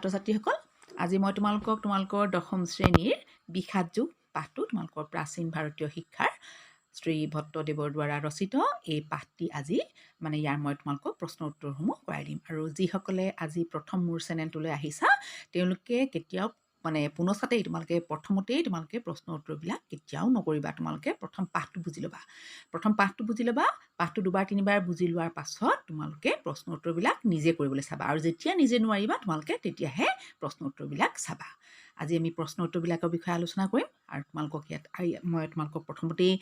ছাত্ৰ ছাত্ৰীসকল, আজি মই তোমালোকক তোমালোকৰ দশম শ্ৰেণীৰ বিষাদ যুগ পাঠটো, তোমালোকৰ প্ৰাচীন ভাৰতীয় শিক্ষাৰ শ্ৰী ভট্টদেৱৰ দ্বাৰা ৰচিত এই পাঠটি আজি মানে ইয়াৰ মই তোমালোকক প্ৰশ্ন উত্তৰসমূহ কৰাই দিম। আৰু যিসকলে আজি প্ৰথম মোৰ চেনেলটোলৈ আহিছা, তেওঁলোকে কেতিয়াও মানে পোনচাতেই তোমালোকে প্ৰথমতেই তোমালোকে প্ৰশ্ন উত্তৰবিলাক কেতিয়াও নকৰিবা। তোমালোকে প্ৰথম পাঠটো বুজি ল'বা, প্ৰথম পাঠটো বুজি ল'বা। পাঠটো দুবাৰ তিনিবাৰ বুজি লোৱাৰ পাছত তোমালোকে প্ৰশ্ন উত্তৰবিলাক নিজে কৰিবলৈ চাবা আৰু যেতিয়া নিজে নোৱাৰিবা তোমালোকে তেতিয়াহে প্ৰশ্ন উত্তৰবিলাক চাবা। আজি আমি প্ৰশ্ন উত্তৰবিলাকৰ বিষয়ে আলোচনা কৰিম আৰু তোমালোকক ইয়াত মই তোমালোকক প্ৰথমতেই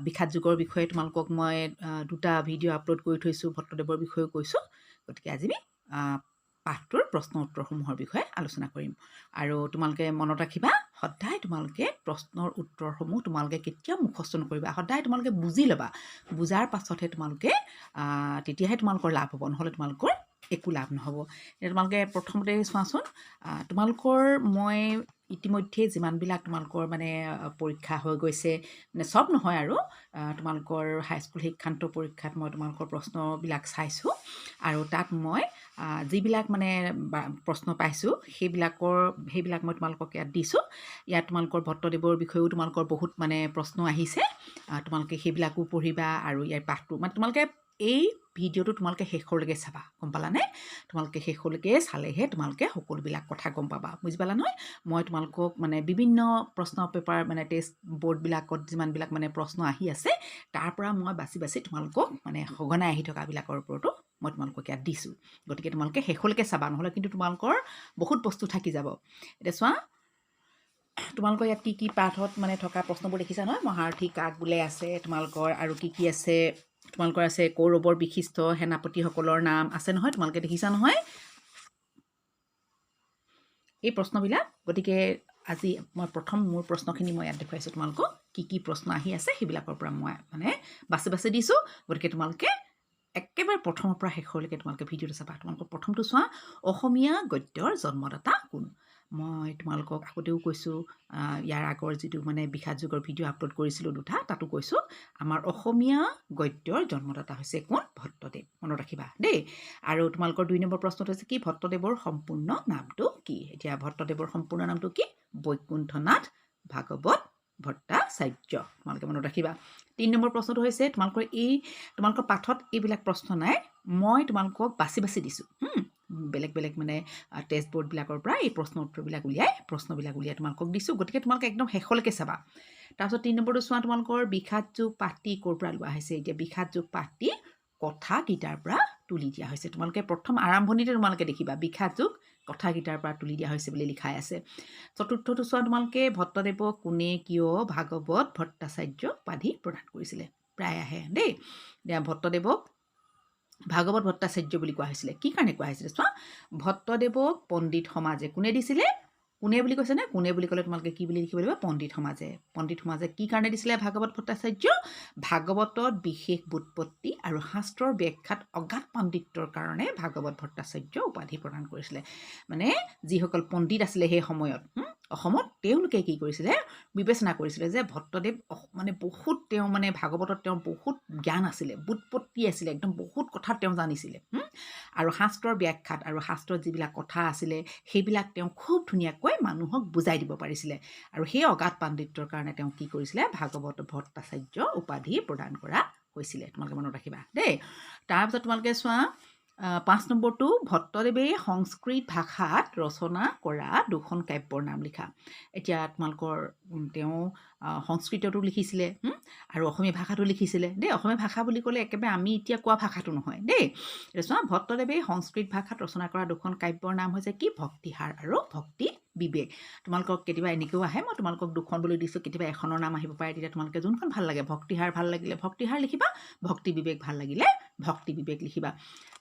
বিষাদ যুগৰ বিষয়ে তোমালোকক মই দুটা ভিডিঅ' আপলোড কৰি থৈছোঁ, ভট্টদেৱৰ বিষয়েও কৈছোঁ। গতিকে আজি আমি পাঠটোৰ প্ৰশ্ন উত্তৰসমূহৰ বিষয়ে আলোচনা কৰিম। আৰু তোমালোকে মনত ৰাখিবা, সদায় তোমালোকে প্ৰশ্নৰ উত্তৰসমূহ তোমালোকে কেতিয়াও মুখস্থ নকৰিবা, সদায় তোমালোকে বুজি ল'বা। বুজাৰ পাছতহে তোমালোকে তেতিয়াহে তোমালোকৰ লাভ হ'ব, নহ'লে তোমালোকৰ একো লাভ নহ'ব। এতিয়া তোমালোকে প্ৰথমতে চোৱাচোন, তোমালোকৰ মই ইতিমধ্যে যিমানবিলাক তোমালোকৰ মানে পৰীক্ষা হৈ গৈছে, মানে চব নহয় আৰু তোমালোকৰ হাইস্কুল শিক্ষান্ত পৰীক্ষাত মই তোমালোকৰ প্ৰশ্নবিলাক চাইছোঁ আৰু তাত মই যিবিলাক মানে প্ৰশ্ন পাইছোঁ সেইবিলাক মই তোমালোকক ইয়াত দিছোঁ। ইয়াত তোমালোকৰ ভট্টদেৱৰ বিষয়েও তোমালোকৰ বহুত মানে প্ৰশ্ন আহিছে, তোমালোকে সেইবিলাকো পঢ়িবা। আৰু ইয়াৰ পাঠটো মানে তোমালোকে এই ভিডিঅ'টো তোমালোকে শেষলৈকে চাবা, গম পালানে? তোমালোকে শেষলৈকে চালেহে তোমালোকে সকলোবিলাক কথা গম পাবা, বুজি পালা নহয়? মই তোমালোকক মানে বিভিন্ন প্ৰশ্ন পেপাৰ মানে টেষ্ট বৰ্ডবিলাকত যিমানবিলাক মানে প্ৰশ্ন আহি আছে তাৰ পৰা মই বাছি বাছি তোমালোকক মানে সঘনাই আহি থকাবিলাকৰ ওপৰতো মই তোমালোকক ইয়াত দিছোঁ। গতিকে তোমালোকে শেষলৈকে চাবা, নহ'লে কিন্তু তোমালোকৰ বহুত বস্তু থাকি যাব। এতিয়া চোৱা, তোমালোকৰ ইয়াত কি কি পাঠত মানে থকা প্ৰশ্নবোৰ দেখিছা নহয়? মহাৰথী কাক বোলে আছে তোমালোকৰ, আৰু কি কি আছে তোমালোকৰ আছে কৌৰৱৰ বিশিষ্ট সেনাপতিসকলৰ নাম আছে নহয়, তোমালোকে দেখিছা নহয় এই প্ৰশ্নবিলাক। গতিকে আজি মই প্ৰথম মোৰ প্ৰশ্নখিনি মই ইয়াত দেখুৱাইছোঁ তোমালোকক, কি কি প্ৰশ্ন আহি আছে সেইবিলাকৰ পৰা মই মানে বাছি বাছি দিছোঁ। গতিকে তোমালোকে একেবাৰে প্ৰথমৰ পৰা শেষলৈকে তোমালোকে ভিডিঅ'টো চাবা। তোমালোকৰ প্ৰথমটো চোৱা, অসমীয়া গদ্যৰ জন্মদাতা কোন? মই তোমালোকক আগতেও কৈছোঁ, ইয়াৰ আগৰ যিটো মানে বিষাদ যুগৰ ভিডিঅ' আপলোড কৰিছিলোঁ দুটা, তাতো কৈছোঁ আমাৰ অসমীয়া গদ্যৰ জন্মদাতা হৈছে কোন? ভট্টদেৱ, মনত ৰাখিবা দেই। আৰু তোমালোকৰ 2 নম্বৰ প্ৰশ্নটো হৈছে কি? ভট্টদেৱৰ সম্পূৰ্ণ নামটো কি? এতিয়া ভট্টদেৱৰ সম্পূৰ্ণ নামটো কি? বৈকুণ্ঠনাথ ভাগৱত ভট্টাচাৰ্য, তোমালোকে মনত ৰাখিবা। 3 নম্বৰ প্ৰশ্নটো হৈছে তোমালোকৰ পাঠত এইবিলাক প্ৰশ্ন নাই, মই তোমালোকক বাছি বাছি দিছোঁ। বেলেগ বেলেগ মানে টেষ্ট বৰ্ডবিলাকৰ পৰা এই প্ৰশ্ন উত্তৰবিলাক উলিয়াই প্ৰশ্নবিলাক উলিয়াই তোমালোকক দিছোঁ। গতিকে তোমালোকে একদম শেষলৈকে চাবা। তাৰপিছত 3 নম্বৰটো চোৱা, তোমালোকৰ বিষাদ যুগ পাঠটি ক'ৰ পৰা লোৱা হৈছে? এতিয়া বিষাদ যুগ পাঠটি কথা গীতাৰ পৰা তুলি দিয়া হৈছে। তোমালোকে প্ৰথম আৰম্ভণিতে তোমালোকে দেখিবা বিষাদ যুগ কথা গীতাৰ পৰা তুলি দিয়া হৈছে বুলি লিখাই আছে। চতুৰ্থটো চোৱা, তোমালোকে ভট্টদেৱক কোনে কিয় ভাগৱত ভট্টাচাৰ্য উপাধি প্ৰদান কৰিছিলে? প্ৰায় আহে দেই। এতিয়া ভট্টদেৱক ভাগৱত ভট্টাচাৰ্য বুলি কোৱা হৈছিলে, কি কাৰণে কোৱা হৈছিলে? চোৱা, ভট্টদেৱক পণ্ডিত সমাজে কোনে দিছিলে? কোনে বুলি কৈছে নে? কোনে বুলি ক'লে তোমালোকে কি বুলি লিখিব লাগিব? পণ্ডিত সমাজে। পণ্ডিত সমাজে কি কাৰণে দিছিলে ভাগৱত ভট্টাচাৰ্য? ভাগৱতত বিশেষ ব্যুৎপত্তি আৰু শাস্ত্ৰৰ ব্যাখ্যাত অগাধ পাণ্ডিত্যৰ কাৰণে ভাগৱত ভট্টাচাৰ্য উপাধি প্ৰদান কৰিছিলে। মানে যিসকল পণ্ডিত আছিলে সেই সময়ত অসমত, তেওঁলোকে কি কৰিছিলে? বিবেচনা কৰিছিলে যে ভট্টদেৱ মানে বহুত তেওঁ মানে ভাগৱতত তেওঁ বহুত জ্ঞান আছিলে, ব্যুৎপত্তি আছিলে, একদম বহুত কথা তেওঁ জানিছিলে। আৰু শাস্ত্ৰৰ ব্যাখ্যাত আৰু শাস্ত্ৰত যিবিলাক কথা আছিলে সেইবিলাক তেওঁ খুব ধুনীয়াকৈ মানুহক বুজাই দিব পাৰিছিলে। আৰু সেই অগাধ পাণ্ডিত্যৰ কাৰণে তেওঁ কি কৰিছিলে? ভাগৱত ভট্টাচাৰ্য উপাধি প্ৰদান কৰা হৈছিলে, তোমালোকে মনত ৰাখিবা দেই। তাৰপিছত তোমালোকে চোৱা 5 নম্বৰটো, ভট্টদেৱে সংস্কৃত ভাষাত ৰচনা কৰা দুখন কাব্যৰ নাম লিখা। এতিয়া তোমালোকৰ তেওঁ সংস্কৃততো লিখিছিলে আৰু অসমীয়া ভাষাটো লিখিছিলে দেই। অসমীয়া ভাষা বুলি ক'লে একেবাৰে আমি এতিয়া কোৱা ভাষাটো নহয় দেই। এতিয়া চোৱা, ভট্টদেৱে সংস্কৃত ভাষাত ৰচনা কৰা দুখন কাব্যৰ নাম হৈছে কি? ভক্তিহাৰ আৰু ভক্তি বিবেক। তোমালোকক কেতিয়াবা এনেকৈও আহে, মই তোমালোকক দুখন বুলি দিছোঁ, কেতিয়াবা এখনৰ নাম আহিব পাৰে। তেতিয়া তোমালোকে যোনখন ভাল লাগে, ভক্তিহাৰ ভাল লাগিলে ভক্তিহাৰ লিখিবা, ভক্তি বিবেক ভাল লাগিলে ভক্তি বিবেক লিখিবা।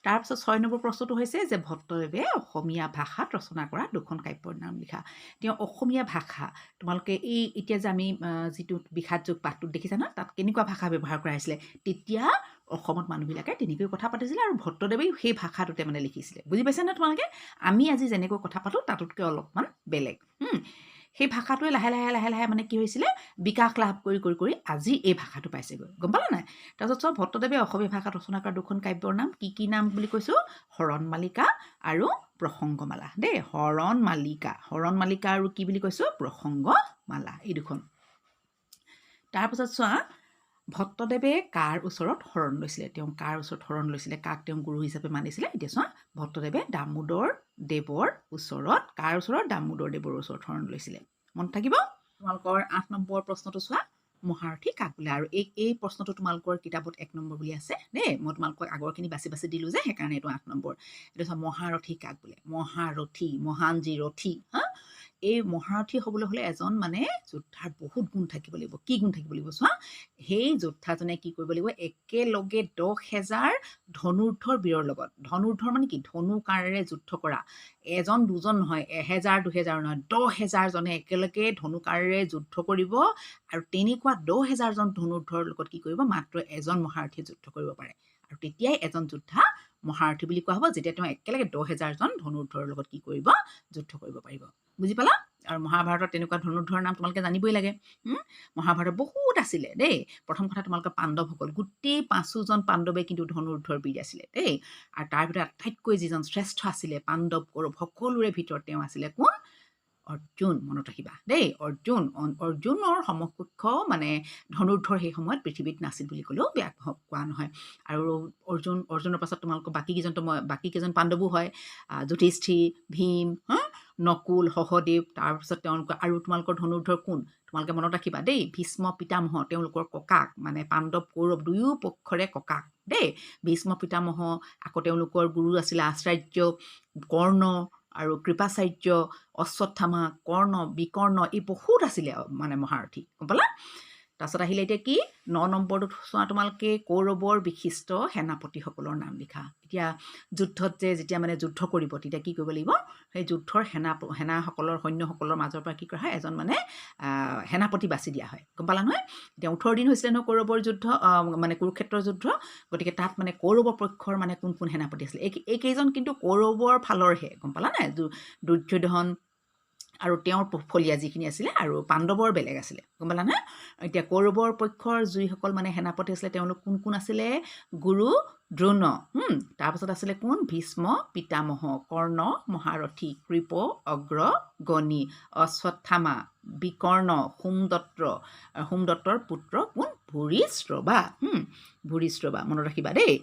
তাৰপিছত 6 নম্বৰ প্ৰশ্নটো হৈছে যে ভট্টদেৱে অসমীয়া ভাষাত ৰচনা কৰা দুখন কাব্যৰ নাম লিখা। তেওঁ অসমীয়া ভাষা, তোমালোকে এই এতিয়া যে আমি যিটো বিষাদ যুগ পাঠটোত দেখিছা নহয়, তাত কেনেকুৱা ভাষা ব্যৱহাৰ কৰা হৈছিলে, তেতিয়া অসমত মানুহবিলাকে তেনেকৈ কথা পাতিছিলে আৰু ভট্টদেৱেও সেই ভাষাটোতে মানে লিখিছিলে। বুজি পাইছা নে তোমালোকে? আমি আজি যেনেকৈ কথা পাতোঁ তাতোতকৈ অলপমান বেলেগ। সেই ভাষাটোৱে লাহে লাহে লাহে লাহে মানে কি হৈছিলে, বিকাশ লাভ কৰি কৰি কৰি আজি এই ভাষাটো পাইছেগৈ, গম পালা নাই? তাৰপিছত চোৱা, ভট্টদেৱে অসমীয়া ভাষাত ৰচনা কৰা দুখন কাব্যৰ নাম কি কি নাম বুলি কৈছোঁ? হৰণমালিকা আৰু প্ৰসংগমালা দেই। হৰণমালিকা, হৰণমালিকা আৰু কি বুলি কৈছোঁ? প্ৰসংগমালা, এই দুখন। তাৰপাছত চোৱা, ভট্টদেৱে কাৰ ওচৰত শৰণ লৈছিলে? তেওঁ কাৰ ওচৰত শৰণ লৈছিলে, কাক তেওঁ গুৰু হিচাপে মানিছিলে? এতিয়া চোৱা, ভট্টদেৱে দামোদৰ দেৱৰ ওচৰত, কাৰ ওচৰত? দামোদৰ দেৱৰ ওচৰত শৰণ লৈছিলে, মনত থাকিব তোমালোকৰ। 8 নম্বৰ প্ৰশ্নটো চোৱা, মহাৰথী কাক বোলে? আৰু এই প্ৰশ্নটো তোমালোকৰ কিতাপত 1 নম্বৰ বুলি আছে দেই। মই তোমালোকক আগৰখিনি বাছি বাছি দিলোঁ যে, সেইকাৰণে এইটো 8 নম্বৰ। এইটো চোৱা, মহাৰথী কাক বোলে? মহাৰথী, মহান যি ৰথী, হা, এই মহাৰথী হ'বলৈ হ'লে এজন মানে যোদ্ধাৰ বহুত গুণ থাকিব লাগিব। কি গুণ থাকিব লাগিব চোৱা, সেই যোদ্ধাজনে কি কৰিব লাগিব? একেলগে 10,000 ধনুৰ্ধৰ বীৰৰ লগত, ধনুৰ্ধৰ মানে কি? ধনু কাঁড়েৰে যুদ্ধ কৰা, এজন দুজন নহয়, 1000 2000 নহয়, 10,000জনে একেলগে ধনু কাঁড়েৰে যুদ্ধ কৰিব। আৰু তেনেকুৱা 10,000জন ধনুৰ্ধৰৰ লগত কি কৰিব? মাত্ৰ এজন মহাৰথীয়ে যুদ্ধ কৰিব পাৰে। আৰু তেতিয়াই এজন যোদ্ধা মহাৰথী বুলি কোৱা হ'ব, যেতিয়া তেওঁ একেলগে 10,000জন ধনুৰ্ধৰৰ লগত কি কৰিব? যুদ্ধ কৰিব পাৰিব। বুজি পালা? আৰু মহাভাৰতত তেনেকুৱা ধনুৰ্ধৰৰ নাম তোমালোকে জানিবই লাগে। মহাভাৰতত বহুত আছিলে দেই। প্ৰথম কথা, তোমালোকৰ পাণ্ডৱসকল গোটেই 5জন পাণ্ডৱে কিন্তু ধনুৰ্ধৰ বীৰ আছিলে দেই। আৰু তাৰ ভিতৰত আটাইতকৈ যিজন শ্ৰেষ্ঠ আছিলে পাণ্ডৱ কৌৰৱ সকলোৰে ভিতৰত তেওঁ আছিলে কোন? অৰ্জুন, মনত ৰাখিবা দেই, অৰ্জুন। অৰ্জুনৰ সমকক্ষ মানে ধনুৰ্ধৰ সেই সময়ত পৃথিৱীত নাছিল বুলি ক'লেও বেয়া কোৱা নহয়। আৰু অৰ্জুনৰ পাছত তোমালোকৰ বাকীকেইজনতো মই, বাকীকেইজন পাণ্ডৱো হয়, যুধিষ্ঠিৰ, ভীম, হা, নকুল, সহদেৱ। তাৰপিছত তেওঁলোকৰ আৰু তোমালোকৰ ধনুৰ্ধৰ কোন তোমালোকে মনত ৰাখিবা দেই, ভীষ্ম পিতামহ, তেওঁলোকৰ ককাক, মানে পাণ্ডৱ কৌৰৱ দুয়ো পক্ষৰে ককাক দেই, ভীষ্ম পিতামহ। আকৌ তেওঁলোকৰ গুৰু আছিলে আচাৰ্য কৰ্ণ আৰু কৃপাচাৰ্য, অশ্বত্থামা, কৰ্ণ, বিকৰ্ণ, এই বহুত আছিলে মানে মহাৰথী, গম পালা? তাৰপাছত আহিলে এতিয়া কি, 9 নম্বৰটোত চোৱা তোমালোকে, কৌৰৱৰ বিশিষ্ট সেনাপতিসকলৰ নাম লিখা। এতিয়া যুদ্ধত যে যেতিয়া মানে যুদ্ধ কৰিব, তেতিয়া কি কৰিব লাগিব? সেই যুদ্ধৰ সেনাসকলৰ, সৈন্যসকলৰ মাজৰ পৰা কি কৰা হয়, এজন মানে সেনাপতি বাছি দিয়া হয়, গম পালা নহয়? এতিয়া 18 দিন হৈছিলে নহয় কৌৰৱৰ যুদ্ধ, মানে কুৰুক্ষেত্ৰৰ যুদ্ধ। গতিকে তাত মানে কৌৰৱৰ পক্ষৰ মানে কোন কোন সেনাপতি আছিলে, এইকেইজন কিন্তু কৌৰৱৰ ফালৰহে, গম পালা নাই? দুৰ্যোধন আৰু তেওঁৰ ফলীয়া যিখিনি আছিলে, আৰু পাণ্ডৱৰ বেলেগ আছিলে, গম পালা নহয়? এতিয়া কৌৰৱৰ পক্ষৰ যিসকল মানে সেনাপতি আছিলে, তেওঁলোক কোন কোন আছিলে? গুৰু দ্ৰোণ, তাৰপাছত আছিলে কোন? ভীষ্ম পিতামহ, কৰ্ণ মহাৰথী, কৃপ অগ্ৰগণী, অশ্বত্থামা, বিকৰ্ণ, সোমদত্ত, সোমদত্তৰ পুত্ৰ কোন? ভূৰিশ্ৰৱা, ভূৰিশ্ৰৱা, মনত ৰাখিবা দেই।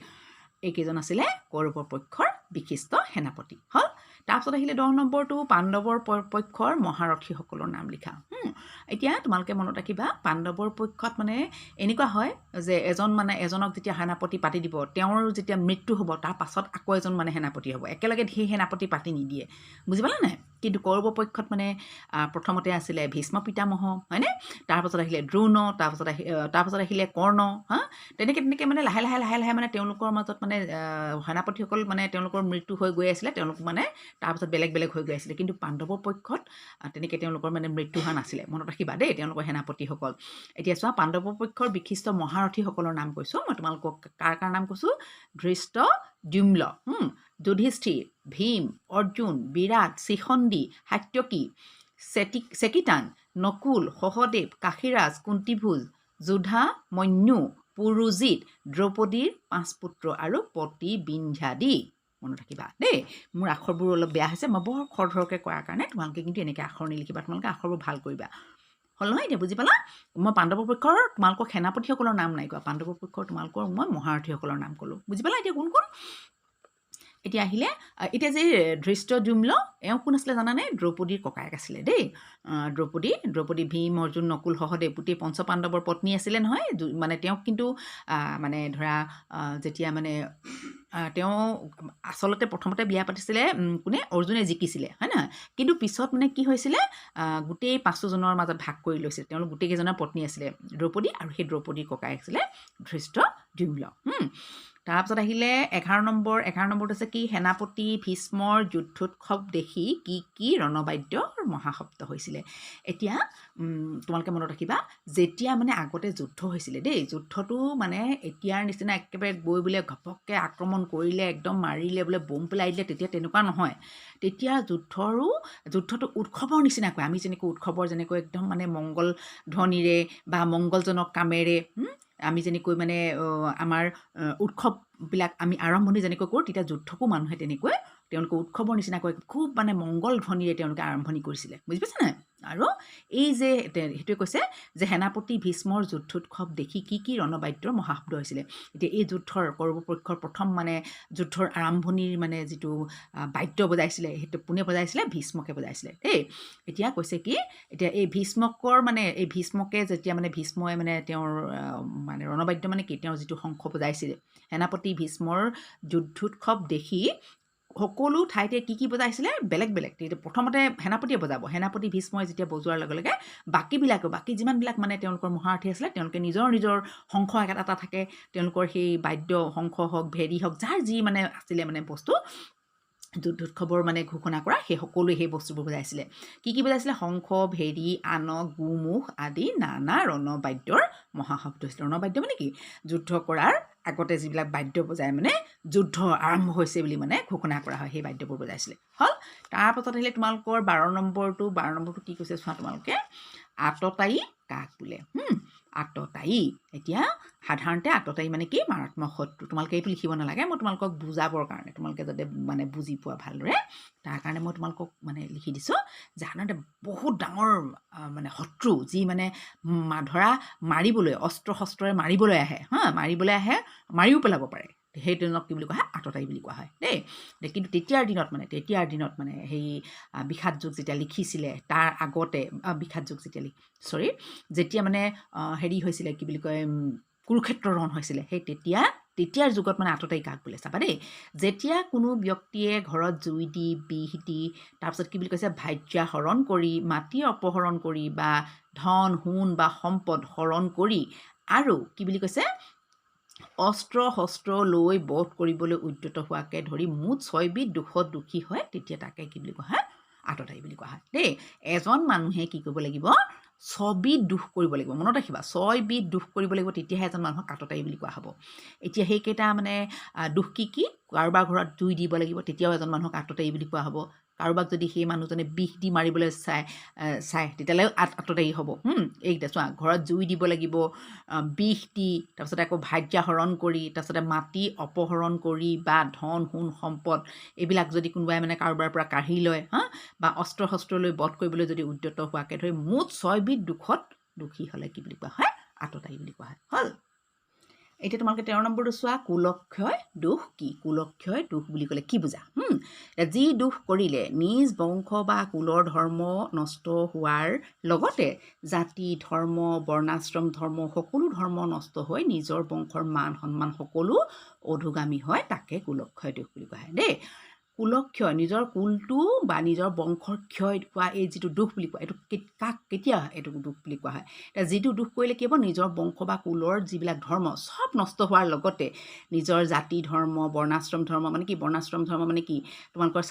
এইকেইজন আছিলে কৌৰৱৰ পক্ষৰ বিশিষ্ট সেনাপতি। হ'ল, তাৰপিছত আহিলে 10 নম্বৰটো, পাণ্ডৱৰ পক্ষৰ মহাৰথীসকলৰ নাম লিখা। এতিয়া তোমালোকে মনত ৰাখিবা, পাণ্ডৱৰ পক্ষত মানে এনেকুৱা হয় যে এজন মানে এজনক যেতিয়া সেনাপতি পাতি দিব, তেওঁৰ যেতিয়া মৃত্যু হ'ব, তাৰ পাছত আকৌ এজন মানে সেনাপতি হ'ব, একেলগে সেই সেনাপতি পাতি নিদিয়ে, বুজি পালা নাই? কিন্তু কৌৰৱ পক্ষত মানে প্ৰথমতে আছিলে ভীষ্ম পিতামহ, হয়নে? তাৰপাছত আহিলে দ্ৰোণ, তাৰপাছত আহিলে কৰ্ণ, হা, তেনেকৈ তেনেকৈ মানে লাহে লাহে লাহে লাহে মানে তেওঁলোকৰ মাজত মানে সেনাপতিসকল মানে তেওঁলোকৰ মৃত্যু হৈ গৈ আছিলে, তেওঁলোক মানে তাৰপাছত বেলেগ বেলেগ হৈ গৈ আছিলে। কিন্তু পাণ্ডৱৰ পক্ষত তেনেকৈ তেওঁলোকৰ মানে মৃত্যু হোৱা নাছিলে, মনত ৰাখিবা দেই, তেওঁলোকৰ সেনাপতিসকল। এতিয়া চোৱা, পাণ্ডৱৰ পক্ষৰ বিশিষ্ট মহাৰথীসকলৰ নাম কৈছোঁ মই তোমালোকক, কাৰ কাৰ নাম কৈছোঁ? ধৃষ্টদ্যুম্ন, যুধিষ্ঠিৰ, ভীম, অৰ্জুন, বিৰাট, শিখণ্ডী, সাত্যকী, চেকিতান, নকুল, সহদেৱ, কাশীৰাজ, কুন্তিভোজ, যোধামন্যু, পুৰুজিত, দ্ৰৌপদীৰ 5 পুত্ৰ আৰু পতিবিন্ধ্যাদি, মনত ৰাখিবা দেই। মোৰ আখৰবোৰ অলপ বেয়া হৈছে, মই বৰ খৰধৰকৈ কৰাৰ কাৰণে তোমালোকে কিন্তু এনেকৈ আখৰ নিলিখিবা, তোমালোকে আখৰবোৰ ভাল কৰিবা। হ'ল নহয়? এতিয়া বুজি পালা? মই পাণ্ডৱৰ পক্ষৰ তোমালোকৰ সেনাপতিসকলৰ নাম নাই কোৱা, পাণ্ডৱৰ পক্ষৰ তোমালোকৰ মই মহাৰথীসকলৰ নাম ক'লোঁ, বুজি পালা? এতিয়া কোন কোন? এতিয়া আহিলে, এতিয়া যে ধৃষ্টদ্যুম্ন, এওঁ কোন আছিলে জানানে? দ্ৰৌপদীৰ ককায়েক আছিলে দেই। দ্ৰৌপদী ভীম, অৰ্জুন, নকুল, সহদেৱ গোটেই পঞ্চপাণ্ডৱৰ পত্নী আছিলে নহয়। মানে তেওঁক কিন্তু মানে ধৰা যেতিয়া মানে তেওঁ আচলতে প্ৰথমতে বিয়া পাতিছিলে কোনে? অৰ্জুনে জিকিছিলে, হয় নহয়? কিন্তু পিছত মানে কি হৈছিলে, গোটেই 5জনৰ মাজত ভাগ কৰি লৈছিলে। তেওঁলোক গোটেইকেইজনৰ পত্নী আছিলে দ্ৰৌপদী, আৰু সেই দ্ৰৌপদীৰ ককায়েক আছিলে ধৃষ্টদ্যুম্ন। দ্যুম্ল। তাৰপিছত আহিলে 11 নম্বৰ। 11 নম্বৰটো হৈছে কি? সেনাপতি ভীষ্মৰ যুদ্ধোৎসৱ দেখি কি কি ৰণবাদ্যৰ মহাশব্দ হৈছিলে? এতিয়া তোমালোকে মনত ৰাখিবা, যেতিয়া মানে আগতে যুদ্ধ হৈছিলে দেই, যুদ্ধটো মানে এতিয়াৰ নিচিনা একেবাৰে গৈ বোলে ঘপককৈ আক্ৰমণ কৰিলে, একদম মাৰিলে বোলে বোম পেলাই দিলে, তেতিয়া তেনেকুৱা নহয়। তেতিয়া যুদ্ধটো উৎসৱৰ নিচিনাকৈ, আমি যেনেকৈ উৎসৱৰ যেনেকৈ একদম মানে মংগল ধ্বনিৰে বা মংগলজনক কামেৰে আমি যেনেকৈ মানে আমাৰ উৎসৱবিলাক আমি আৰম্ভণি যেনেকৈ কৰোঁ, তেতিয়া যুদ্ধকো মানুহে তেনেকৈ তেওঁলোকে উৎসৱৰ নিচিনাকৈ খুব মানে মংগল ধ্বনিৰে তেওঁলোকে আৰম্ভণি কৰিছিলে, বুজি পাইছে নাই? আৰু এই যে সেইটোৱে কৈছে যে সেনাপতি ভীষ্মৰ যুদ্ধোৎসৱ দেখি কি কি ৰণবাদ্যৰ মহাশব্দ হৈছিলে। এতিয়া এই যুদ্ধৰ কৌৰৱপক্ষৰ প্ৰথম মানে যুদ্ধৰ আৰম্ভণিৰ মানে যিটো বাদ্য বজাইছিলে, সেইটো কোনে বজাইছিলে? ভীষ্মকে বজাইছিলে দেই। এতিয়া কৈছে কি, এতিয়া এই ভীষ্মকৰ মানে এই ভীষ্মকে যেতিয়া মানে ভীষ্মই মানে তেওঁৰ মানে ৰণবাদ্য মানে কি, তেওঁৰ যিটো শংখ বজাইছিলে, সেনাপতি ভীষ্মৰ যুদ্ধোৎসৱ দেখি সকলো ঠাইতে কি কি বজাইছিলে বেলেগ বেলেগ। তেতিয়া প্ৰথমতে সেনাপতিয়ে বজাব, সেনাপতি ভীষ্মই যেতিয়া বজোৱাৰ লগে লগে বাকীবিলাকেও, বাকী যিমানবিলাক মানে তেওঁলোকৰ মহাৰথী আছিলে, তেওঁলোকে নিজৰ নিজৰ শংখ এটা এটা থাকে, তেওঁলোকৰ সেই বাদ্য শংখ হওক, ভেৰী হওক, যাৰ যি মানে আছিলে মানে বস্তু যুদ্ধোৎসৱৰ মানে ঘোষণা কৰা, সেই সকলোৱে সেই বস্তুবোৰ বজাইছিলে। কি কি বজাইছিলে? শংখ, ভেৰী, আনক, গোমুখ আদি নানা ৰণবাদ্যৰ মহাশব্দ হৈছিলে। ৰণবাদ্য মানে কি? যুদ্ধ কৰাৰ আগতে যিবিলাক বাদ্য বজাই মানে যুদ্ধ আৰম্ভ হৈছে বুলি মানে ঘোষণা কৰা হয়, সেই বাদ্যবোৰ বজাইছিলে। হ'ল। তাৰপাছত আহিলে তোমালোকৰ 12 নম্বৰটো। 12 নম্বৰটো কি কৈছে চোৱা তোমালোকে, আততায়ী কাক বোলে? আততায়ী। এতিয়া সাধাৰণতে আততায়ী মানে কি? মাৰাত্মক শত্ৰু। তোমালোকে এইটো লিখিব নালাগে, মই তোমালোকক বুজাবৰ কাৰণে, তোমালোকে যাতে মানে বুজি পোৱা ভালদৰে, তাৰ কাৰণে মই তোমালোকক মানে লিখি দিছোঁ যে সাধাৰণতে বহুত ডাঙৰ মানে শত্ৰু, যি মানে ধৰা মাৰিবলৈ, অস্ত্ৰ শস্ত্ৰৰে মাৰিবলৈ আহে, হা, মাৰিবলৈ আহে, মাৰিও পেলাব পাৰে, সেইজনক কি বুলি কোৱা হয়? আততায়ী বুলি কোৱা হয় দেই। কিন্তু তেতিয়াৰ দিনত মানে সেই বিষাদ যুগ যেতিয়া লিখিছিলে, তাৰ আগতে বিষাদ যুগ যেতিয়া চৰি, যেতিয়া মানে হেৰি হৈছিলে, কি বুলি কয়, কুৰুক্ষেত্ৰ ৰণ হৈছিলে, সেই তেতিয়াৰ যুগত মানে আততায়ী কাক বোলে চাবা দেই। যেতিয়া কোনো ব্যক্তিয়ে ঘৰত জুই দি, বিষ দি, তাৰপিছত কি বুলি কৈছে, ভাৰ্যা হৰণ কৰি, মাটি অপহৰণ কৰি বা ধন সোণ বা সম্পদ হৰণ কৰি আৰু কি বুলি কৈছে, অস্ত্ৰ শস্ত্ৰ লৈ বধ কৰিবলৈ উদ্যত হোৱাকে ধৰি মুঠ 6বিধ দুখত দুখী হয়, তেতিয়া তাকে কি বুলি কোৱা হয়? আততায়ী বুলি কোৱা হয় দেই। এজন মানুহে কি কৰিব লাগিব? 6বিধ দুখ কৰিব লাগিব। মনত ৰাখিবা, 6বিধ দুখ কৰিব লাগিব, তেতিয়াহে এজন মানুহক আততায়ী বুলি কোৱা হ'ব। এতিয়া সেইকেইটা মানে দুখ কি কি? কাৰোবাৰ ঘৰত জুই দিব লাগিব, তেতিয়াও এজন মানুহক আততায়ী বুলি কোৱা হ'ব। কাৰোবাক যদি সেই মানুহজনে বিষ দি মাৰিবলৈ চায়, তেতিয়াহ'লেও আততায়ী হ'ব। এইকেইটা চোৱা, ঘৰত জুই দিব লাগিব, বিষ দি, তাৰপিছতে আকৌ ভাৰ্যা হৰণ কৰি, তাৰপিছতে মাটি অপহৰণ কৰি বা ধন সোণ সম্পদ এইবিলাক যদি কোনোবাই মানে কাৰোবাৰ পৰা কাঢ়ি লয়, হা, বা অস্ত্ৰ শস্ত্ৰ লৈ বধ কৰিবলৈ যদি উদ্যত হোৱাকে ধৰি মুঠ 6বিধ দুখত দুখী হ'লে কি বুলি কোৱা হয়? আততায়ী বুলি কোৱা হয়। হ'ল। এতিয়া তোমালোকে 13 নম্বৰটো চোৱা, কুলক্ষয় দোষ কি? কুলক্ষয় দোষ বুলি ক'লে কি বুজা? যি দোষ কৰিলে নিজ বংশ বা কুলৰ ধৰ্ম নষ্ট হোৱাৰ লগতে জাতি ধৰ্ম, বৰ্ণাশ্ৰম ধৰ্ম, সকলো ধৰ্ম নষ্ট হৈ নিজৰ বংশৰ মান সন্মান সকলো অধোগামী হয়, তাকে কুলক্ষয় দোষ বুলি কোৱা হয় দেই। কুলক্ষয়, নিজৰ কুলটো বা নিজৰ বংশৰ ক্ষয় হোৱা এই যিটো দুখ বুলি কোৱা, এইটো কাক কেতিয়া এইটো দুখ বুলি কোৱা হয়? এতিয়া যিটো দুখ কৰিলে কি হ'ব? নিজৰ বংশ বা কুলৰ যিবিলাক ধৰ্ম চব নষ্ট হোৱাৰ লগতে নিজৰ জাতি ধৰ্ম, বৰ্ণাশ্ৰম ধৰ্ম মানে কি? বৰ্ণাশ্ৰম ধৰ্ম মানে কি? তোমালোকৰ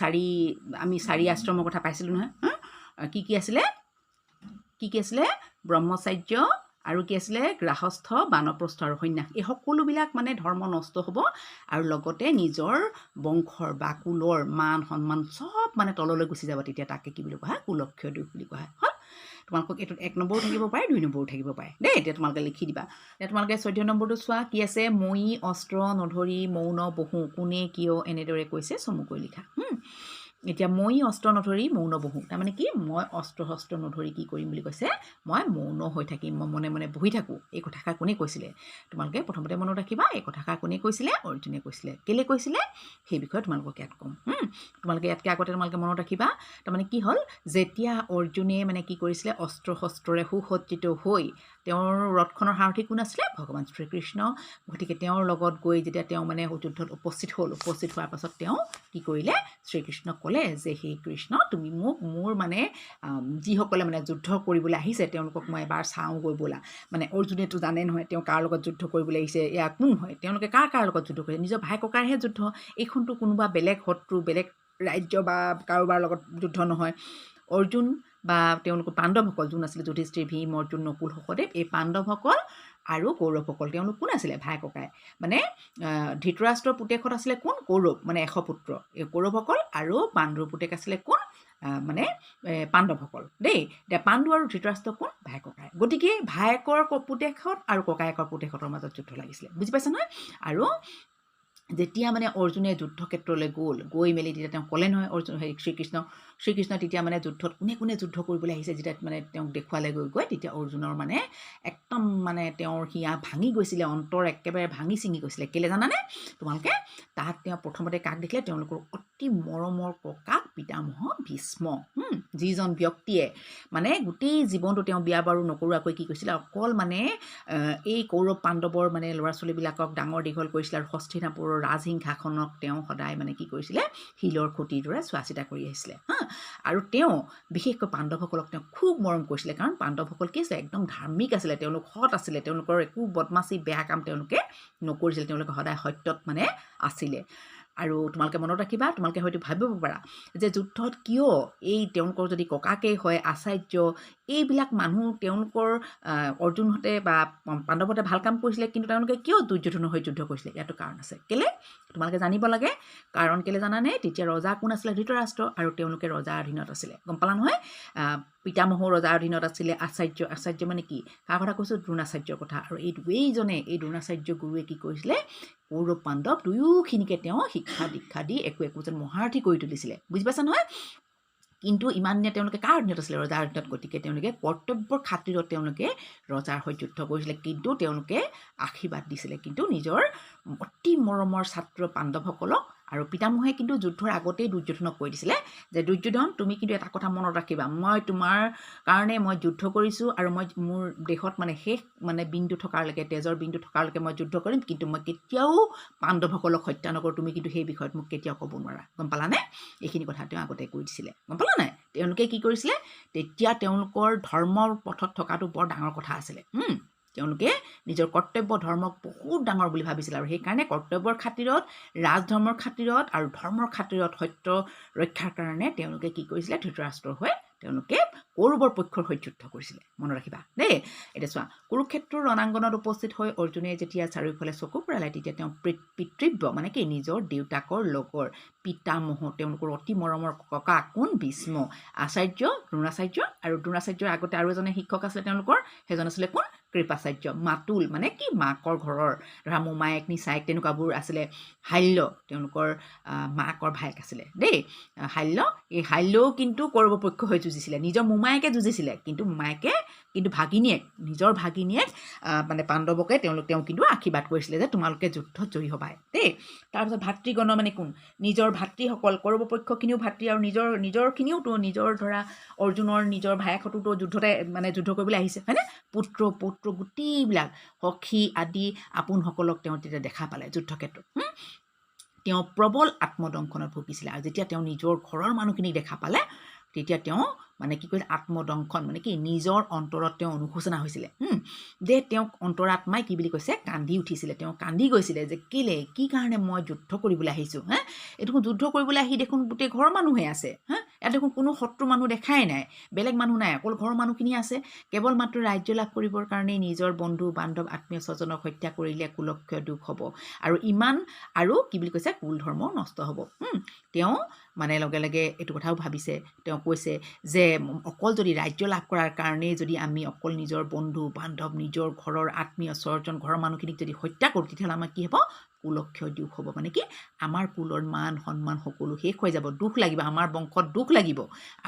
আমি চাৰি আশ্ৰমৰ কথা পাইছিলোঁ নহয়, হা? কি কি আছিলে? কি কি আছিলে? ব্ৰহ্মচাৰ্য আৰু কি আছিলে? গ্ৰাহস্থ, বানপ্ৰস্থ আৰু সন্ন্যাস। এই সকলোবিলাক মানে ধৰ্ম নষ্ট হ'ব আৰু লগতে নিজৰ বংশৰ বা কুলৰ মান সন্মান চব মানে তললৈ গুচি যাব, তেতিয়া তাকে কি বুলি কোৱা হয়? কুলক্ষয় দোষ বুলি কোৱা হয়। হ'ল। তোমালোকক এইটোত 1 নম্বৰো থাকিব পাৰে, 2 নম্বৰো থাকিব পাৰে দেই। এতিয়া তোমালোকে লিখি দিবা। এতিয়া তোমালোকে 14 নম্বৰটো চোৱা কি আছে? মই অস্ত্ৰ নধৰি মৌন বহোঁ, কোনে কিয় এনেদৰে কৈছে চমুকৈ লিখা। এতিয়া মই অস্ত্ৰ নধৰি মৌন বহোঁ, তাৰমানে কি? মই অস্ত্ৰ শস্ত্ৰ নধৰি কি কৰিম বুলি কৈছে? মই মৌন হৈ থাকিম, মই মনে মনে বহি থাকোঁ। এই কথাষাৰ কোনে কৈছিলে? তোমালোকে প্ৰথমতে মনত ৰাখিবা, এই কথাষাৰ কোনে কৈছিলে? অৰ্জুনে কৈছিলে। কেলৈ কৈছিলে সেই বিষয়ে তোমালোকক ইয়াত ক'ম। তোমালোকে ইয়াতকৈ আগতে তোমালোকে মনত ৰাখিবা, তাৰমানে কি হ'ল, যেতিয়া অৰ্জুনে মানে কি কৰিছিলে, অস্ত্ৰ শস্ত্ৰৰে সুসজ্জিত হৈ, তেওঁৰ ৰথখনৰ সাৰথি কোন আছিলে? ভগৱান শ্ৰীকৃষ্ণ। গতিকে তেওঁৰ লগত গৈ যেতিয়া তেওঁ মানে যুদ্ধত উপস্থিত হ'ল, উপস্থিত হোৱাৰ পাছত তেওঁ কি কৰিলে? শ্ৰীকৃষ্ণক ক'লে ক'লে যে সেই কৃষ্ণ, তুমি মোক মোৰ মানে যিসকলে মানে যুদ্ধ কৰিবলৈ আহিছে তেওঁলোকক মই এবাৰ চাওঁগৈ ব'লা। মানে অৰ্জুনেতো জানে নহয় তেওঁ কাৰ লগত যুদ্ধ কৰিবলৈ আহিছে, এয়া কোন হয়, তেওঁলোকে কাৰ কাৰ লগত যুদ্ধ কৰিছে, নিজৰ ভাই ককাৰহে যুদ্ধ, এইখনতো কোনোবা বেলেগ শত্ৰু, বেলেগ ৰাজ্য বা কাৰোবাৰ লগত যুদ্ধ নহয়। অৰ্জুন বা তেওঁলোকৰ পাণ্ডৱসকল যোন আছিলে, যুধিষ্ঠিৰ, ভীম, অৰ্জুন, নকুল, সহদেৱ, এই পাণ্ডৱসকল আৰু কৌৰৱসকল তেওঁলোক কোন আছিলে? ভাই ককাই। মানে ধৃতৰাষ্ট্ৰৰ পুতেকহঁত আছিলে কোন? কৌৰৱ, মানে 100 পুত্ৰ, এই কৌৰৱসকল। আৰু পাণ্ডুৰ পুতেক আছিলে কোন? মানে পাণ্ডৱসকল দেই। এতিয়া পাণ্ডু আৰু ধৃতৰাষ্ট্ৰ কোন? ভাই ককাই। গতিকে ভায়েকৰ পুতেকহঁত আৰু ককায়েকৰ পুতেকহঁতৰ মাজত যুদ্ধ লাগিছিলে, বুজি পাইছা নহয়? আৰু যেতিয়া মানে অৰ্জুনে যুদ্ধক্ষেত্ৰলৈ গ'ল, গৈ মেলি তেতিয়া তেওঁ ক'লে নহয় অৰ্জুন, হেৰি শ্ৰীকৃষ্ণ তেতিয়া মানে যুদ্ধত কোনে কোনে যুদ্ধ কৰিবলৈ আহিছে যেতিয়া মানে তেওঁক দেখুৱালে গৈ গৈ, তেতিয়া অৰ্জুনৰ মানে একদম মানে তেওঁৰ হিয়া ভাঙি গৈছিলে, অন্তৰ একেবাৰে ভাঙি ছিঙি গৈছিলে। কেলৈ জানানে তোমালোকে? তাত তেওঁ প্ৰথমতে কাক দেখিলে? তেওঁলোকৰ অতি মৰমৰ ককাক পিতামহ ভীষ্ম, যিজন ব্যক্তিয়ে মানে গোটেই জীৱনটো তেওঁ বিয়া বাৰু নকৰোৱাকৈ কি কৰিছিলে, অকল মানে এই কৌৰৱ পাণ্ডৱৰ মানে ল'ৰা ছোৱালীবিলাকক ডাঙৰ দীঘল কৰিছিলে আৰু হস্তিনাপুৰৰ ৰাজসিংহাসনক তেওঁ সদায় মানে কি কৰিছিলে, শিলৰ খুঁটিৰ দৰে চোৱা চিতা কৰি আহিছিলে। হা, আৰু তেওঁ বিশেষকৈ পাণ্ডৱসকলক তেওঁ খুব মৰম কৰিছিলে, কাৰণ পাণ্ডৱসকল কি আছিলে, একদম ধাৰ্মিক আছিলে, তেওঁলোক সৎ আছিলে, তেওঁলোকৰ একো বদমাচি বেয়া কাম তেওঁলোকে নকৰিছিল, তেওঁলোকে সদায় সত্যত মানে আছিলে। আৰু তোমালোকে মনত ৰাখিবা, তোমালোকে হয়তো ভাবিব পাৰা যে যুদ্ধত কিয় এই তেওঁলোকৰ যদি ককাকেই হয়, আচাৰ্য, এইবিলাক মানুহ তেওঁলোকৰ অৰ্জুনহঁতে বা পাণ্ডৱহঁতে ভাল কাম কৰিছিলে, কিন্তু তেওঁলোকে কিয় দুৰ্যোধনৰ হৈ যুদ্ধ কৰিছিলে? ইয়াতো কাৰণ আছে। কেলৈ তোমালোকে জানিব লাগে? কাৰণ কেলৈ জানানে? তেতিয়া ৰজা কোন আছিলে? ধৃতৰাষ্ট্ৰ, আৰু তেওঁলোকে ৰজাৰ অধীনত আছিলে, গম পালা নহয়? পিতামহো ৰজাৰ অধীনত আছিলে। আচাৰ্য, আচাৰ্য মানে কি? কাৰ কথা কৈছোঁ? দ্ৰোণাচাৰ্যৰ কথা। আৰু এই দুইজনে, এই দ্ৰোণাচাৰ্য গুৰুৱে কি কৰিছিলে, কৌৰৱ পাণ্ডৱ দুয়োখিনিকে তেওঁ শিক্ষা দীক্ষা দি একো একোজন মহাৰথী কৰি তুলিছিলে, বুজি পাইছা নহয়? কিন্তু ইমান দিনে তেওঁলোকে কাৰ অধীনত আছিলে? ৰজাৰ অধীনত। গতিকে তেওঁলোকে কৰ্তব্যৰ খাতিৰত তেওঁলোকে ৰজাৰ হৈ যুদ্ধ কৰিছিলে, কিন্তু তেওঁলোকে আশীৰ্বাদ দিছিলে কিন্তু নিজৰ অতি মৰমৰ ছাত্ৰ পাণ্ডৱসকলক। আৰু পিতামহে কিন্তু যুদ্ধৰ আগতেই দুৰ্যোধনক কৈ দিছিলে যে দুৰ্যোধন, তুমি কিন্তু এটা কথা মনত ৰাখিবা, মই তোমাৰ কাৰণে মই যুদ্ধ কৰিছোঁ আৰু মই মোৰ দেশত মানে শেষ মানে বিন্দু থকালৈকে, তেজৰ বিন্দু থকালৈকে মই যুদ্ধ কৰিম, কিন্তু মই কেতিয়াও পাণ্ডৱসকলক হত্যা নকৰোঁ, তুমি কিন্তু সেই বিষয়ত মোক কেতিয়াও ক'ব নোৱাৰা, গম পালানে? এইখিনি কথা তেওঁ আগতে কৈ দিছিলে, গম পালা নাই? তেওঁলোকে কি কৰিছিলে তেতিয়া, তেওঁলোকৰ ধৰ্মৰ পথত থকাটো বৰ ডাঙৰ কথা আছিলে। তেওঁলোকে নিজৰ কৰ্তব্য ধৰ্মক বহুত ডাঙৰ বুলি ভাবিছিল আৰু সেইকাৰণে কৰ্তব্যৰ খাতিৰত, ৰাজধৰ্মৰ খাতিৰত আৰু ধৰ্মৰ খাতিৰত সত্য ৰক্ষাৰ কাৰণে তেওঁলোকে কি কৰিছিলে, ধৃতৰাষ্ট্ৰৰ হৈ তেওঁলোকে কৌৰৱৰ পক্ষৰ হৈ যুদ্ধ কৰিছিলে, মনত ৰাখিবা দেই। এতিয়া চোৱা, কুৰুক্ষেত্ৰৰ ৰণাংগনত উপস্থিত হৈ অৰ্জুনে যেতিয়া চাৰিওফালে চকু ফুৰালে, তেতিয়া তেওঁ পিতৃব্য মানে কি, নিজৰ দেউতাকৰ লগৰ পিতামহ, তেওঁলোকৰ অতি মৰমৰ ককা কোন? ভীষ্ম, আচাৰ্য দ্ৰোণাচাৰ্য, আৰু দ্ৰোণাচাৰ্যৰ আগতে আৰু এজনে শিক্ষক আছিলে তেওঁলোকৰ, সেইজন আছিলে কোন? কৃপাচাৰ্য। মাতুল মানে কি, মাকৰ ঘৰৰ ধৰা মোমায়েক, নিচায়েক তেনেকুৱাবোৰ আছিলে। শাল্য তেওঁলোকৰ মাকৰ ভায়েক আছিলে দেই, শাল্য। এই শাল্যও কিন্তু কৌৰৱ পক্ষ হৈ যুঁজিছিলে, নিজৰ মোমায়েকে যুঁজিছিলে, কিন্তু মোমায়েকে কিন্তু ভাগিনীয়েক, নিজৰ ভাগিনীয়েক মানে পাণ্ডৱকে তেওঁ কিন্তু আশীৰ্বাদ কৰিছিলে যে তোমালোকে যুদ্ধত জয়ী হ'বা দেই। তাৰপিছত ভাতৃগণ মানে কোন? নিজৰ ভাতৃসকল, কৌৰৱ পক্ষখিনিও ভাতৃ আৰু নিজৰখিনিওতো, নিজৰ ধৰা অৰ্জুনৰ নিজৰ ভায়েকহঁতোতো যুদ্ধতে মানে যুদ্ধ কৰিবলৈ আহিছে, হয়নে? পুত্ৰ পৌত্ৰ গোটেইবিলাক সখী আদি আপোনসকলক তেওঁ তেতিয়া দেখা পালে যুদ্ধক্ষেত্ৰত। তেওঁ প্ৰবল আত্মদংশনত ভুগিছিলে আৰু যেতিয়া তেওঁ নিজৰ ঘৰৰ মানুহখিনিক দেখা পালে, তেতিয়া তেওঁ মানে কি কৰিলে, আত্মদংশন মানে কি, নিজৰ অন্তৰত তেওঁ অনুশোচনা হৈছিলে যে তেওঁক অন্তৰাত্মাই কি বুলি কৈছে, কান্দি উঠিছিলে, তেওঁ কান্দি গৈছিলে যে কেলে, কি কাৰণে মই যুদ্ধ কৰিবলৈ আহিছোঁ, হা? এই দেখোন যুদ্ধ কৰিবলৈ আহি দেখোন গোটেই ঘৰৰ মানুহে আছে, হা? ইয়াত দেখোন কোনো শত্ৰু মানুহ দেখাই নাই, বেলেগ মানুহ নাই, অকল ঘৰৰ মানুহখিনি আছে। কেৱল মাত্ৰ ৰাজ্য লাভ কৰিবৰ কাৰণেই নিজৰ বন্ধু বান্ধৱ আত্মীয় স্বজনক হত্যা কৰিলে কুলক্ষয় দুখ হ'ব আৰু ইমান আৰু কি বুলি কৈছে, কুল ধৰ্ম নষ্ট হ'ব। তেওঁ মানে লগে লগে এইটো কথাও ভাবিছে, তেওঁ কৈছে যে অকল যদি ৰাজ্য লাভ কৰাৰ কাৰণেই যদি আমি অকল নিজৰ বন্ধু বান্ধৱ, নিজৰ ঘৰৰ আত্মীয় স্বজন, ঘৰৰ মানুহখিনিক যদি হত্যা কৰোঁ, তেতিয়াহ'লে আমাৰ কি হ'ব, কুলক্ষয় দুখ হ'ব, মানে কি আমাৰ কুলৰ মান সন্মান সকলো শেষ হৈ যাব, দুখ লাগিব, আমাৰ বংশত দুখ লাগিব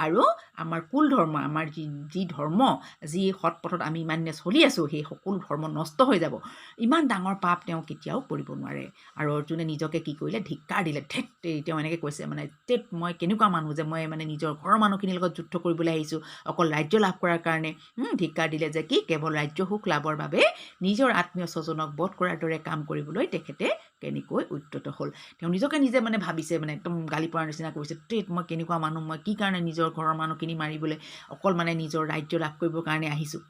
আৰু আমাৰ কুল ধৰ্ম, আমাৰ যি ধৰ্ম, যি সৎ পথত আমি ইমান দিনে চলি আছোঁ, সেই সকলো ধৰ্ম নষ্ট হৈ যাব। ইমান ডাঙৰ পাপ তেওঁ কেতিয়াও কৰিব নোৱাৰে। আৰু অৰ্জুনে নিজকে কি কৰিলে, ধিক্কাৰ দিলে, ধেৎ, তেওঁ এনেকৈ কৈছে মানে ধেৎ, মই কেনেকুৱা মানুহ যে মই মানে নিজৰ ঘৰৰ মানুহখিনিৰ লগত যুদ্ধ কৰিবলৈ আহিছোঁ অকল ৰাজ্য লাভ কৰাৰ কাৰণে। ধিক্কাৰ দিলে যে কি, কেৱল ৰাজ্য সুখ লাভৰ বাবে নিজৰ আত্মীয় স্বজনক বধ কৰাৰ দৰে কাম কৰিবলৈ তেখেতে কেনেকৈ উদ্যত হ'ল। তেওঁ নিজকে নিজে মানে ভাবিছে, মানে একদম গালি পৰাৰ নিচিনা কৰিছে, তেত মই কেনেকুৱা মানুহ, মই কি কাৰণে নিজৰ ঘৰৰ মানুহখিনি মাৰিবলৈ অকল মানে নিজৰ ৰাজ্য লাভ কৰিবৰ কাৰণে আহিছোঁ।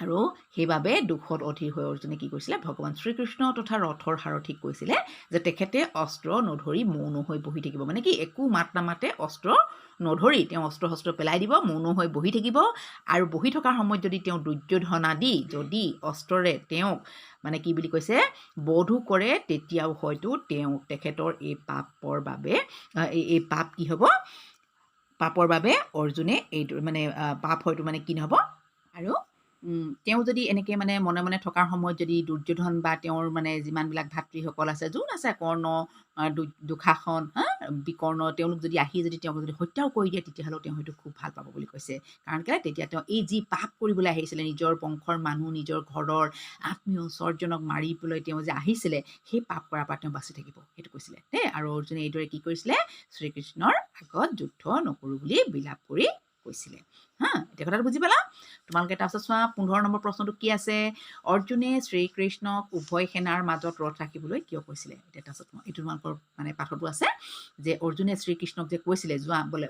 আৰু সেইবাবে দুখত অধীৰ হৈ অৰ্জুনে কি কৰিছিলে, ভগৱান শ্ৰীকৃষ্ণ তথা ৰথৰ সাৰথিক কৈছিলে যে তেখেতে অস্ত্ৰ নধৰি মৌন হৈ বহি থাকিব। মানে কি, একো মাত নামাতে অস্ত্ৰ নধৰি তেওঁ অস্ত্ৰ শস্ত্ৰ পেলাই দিব, মৌন হৈ বহি থাকিব। আৰু বহি থকাৰ সময়ত যদি তেওঁ দুৰ্যোধন আদি যদি অস্ত্ৰৰে তেওঁক মানে কি বুলি কৈছে বধো কৰে, তেতিয়াও হয়তো তেওঁ তেখেতৰ এই পাপৰ বাবে এই পাপ কি হ'ব, পাপৰ বাবে অৰ্জুনে এই মানে পাপ হয়তো মানে কি নহ'ব। আৰু তেওঁ যদি এনেকৈ মানে মনে মনে থকাৰ সময়ত যদি দুৰ্যোধন বা তেওঁৰ মানে যিমানবিলাক ভাতৃসকল আছে, যোন আছে কৰ্ণ, দুঃশাসন, হা বিকৰ্ণ, তেওঁলোক যদি আহি যদি তেওঁক যদি হত্যাও কৰি দিয়ে, তেতিয়াহ'লেও তেওঁ হয়তো খুব ভাল পাব বুলি কৈছে। কাৰণ কেলৈ, তেতিয়া তেওঁ এই যি পাপ কৰিবলৈ আহিছিলে, নিজৰ বংশৰ মানুহ, নিজৰ ঘৰৰ আত্মীয় স্বজনক মাৰিবলৈ তেওঁ যে আহিছিলে, সেই পাপ কৰাৰ পৰা তেওঁ বাচি থাকিব, সেইটো কৈছিলে দেই। আৰু অৰ্জুনে এইদৰে কি কৰিছিলে, শ্ৰীকৃষ্ণৰ আগত যুদ্ধ নকৰোঁ বুলি বিলাপ কৰি কৈছিলে। হা, এতিয়া কথাটো বুজি পালা তোমালোকে। তাৰপিছত চোৱা 15 নম্বৰ প্ৰশ্নটো কি আছে, অৰ্জুনে শ্ৰীকৃষ্ণক উভয় সেনাৰ মাজত ৰথ ৰাখিবলৈ কিয় কৈছিলে। এতিয়া তাৰপিছত এইটো তোমালোকৰ মানে পাঠতো আছে যে অৰ্জুনে শ্ৰীকৃষ্ণক যে কৈছিলে, যোৱা বোলে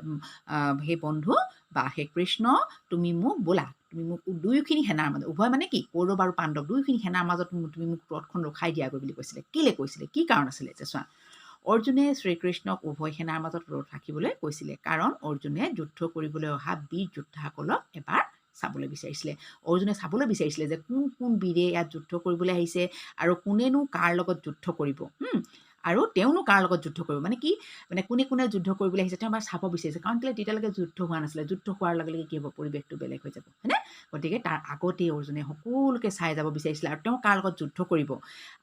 সেই বন্ধু বা সেই কৃষ্ণ, তুমি মোক বোলা, তুমি মোক দুয়োখিনি সেনাৰ মাজত, উভয় মানে কি কৌৰৱ আৰু পাণ্ডৱ, দুয়োখিনি সেনাৰ মাজত তুমি মোক ৰথখন ৰখাই দিয়াগৈ বুলি কৈছিলে। কেলৈ কৈছিলে, কি কাৰণ আছিলে? যে চোৱা, অৰ্জুনে শ্ৰীকৃষ্ণক উভয় সেনাৰ মাজত ৰথ ৰাখিবলৈ কৈছিলে কাৰণ অৰ্জুনে যুদ্ধ কৰিবলৈ অহা বীৰ যোদ্ধাসকলক এবাৰ চাবলৈ বিচাৰিছিলে। অৰ্জুনে চাবলৈ বিচাৰিছিলে যে কোন কোন বীৰে ইয়াত যুদ্ধ কৰিবলৈ আহিছে আৰু কোনেনো কাৰ লগত যুদ্ধ কৰিব, আৰু তেওঁনো কাৰ লগত যুদ্ধ কৰিব, মানে কি মানে কোনে কোনে যুদ্ধ কৰিবলৈ আহিছে তেওঁ এবাৰ চাব বিচাৰিছে। কাৰণ কেলৈ তেতিয়ালৈকে যুদ্ধ হোৱা নাছিলে, যুদ্ধ হোৱাৰ লগে লগে কি হ'ব, পৰিৱেশটো বেলেগ হৈ যাব, হয়নে? গতিকে তাৰ আগতেই অৰ্জুনে সকলোকে চাই যাব বিচাৰিছিলে আৰু তেওঁ কাৰ লগত যুদ্ধ কৰিব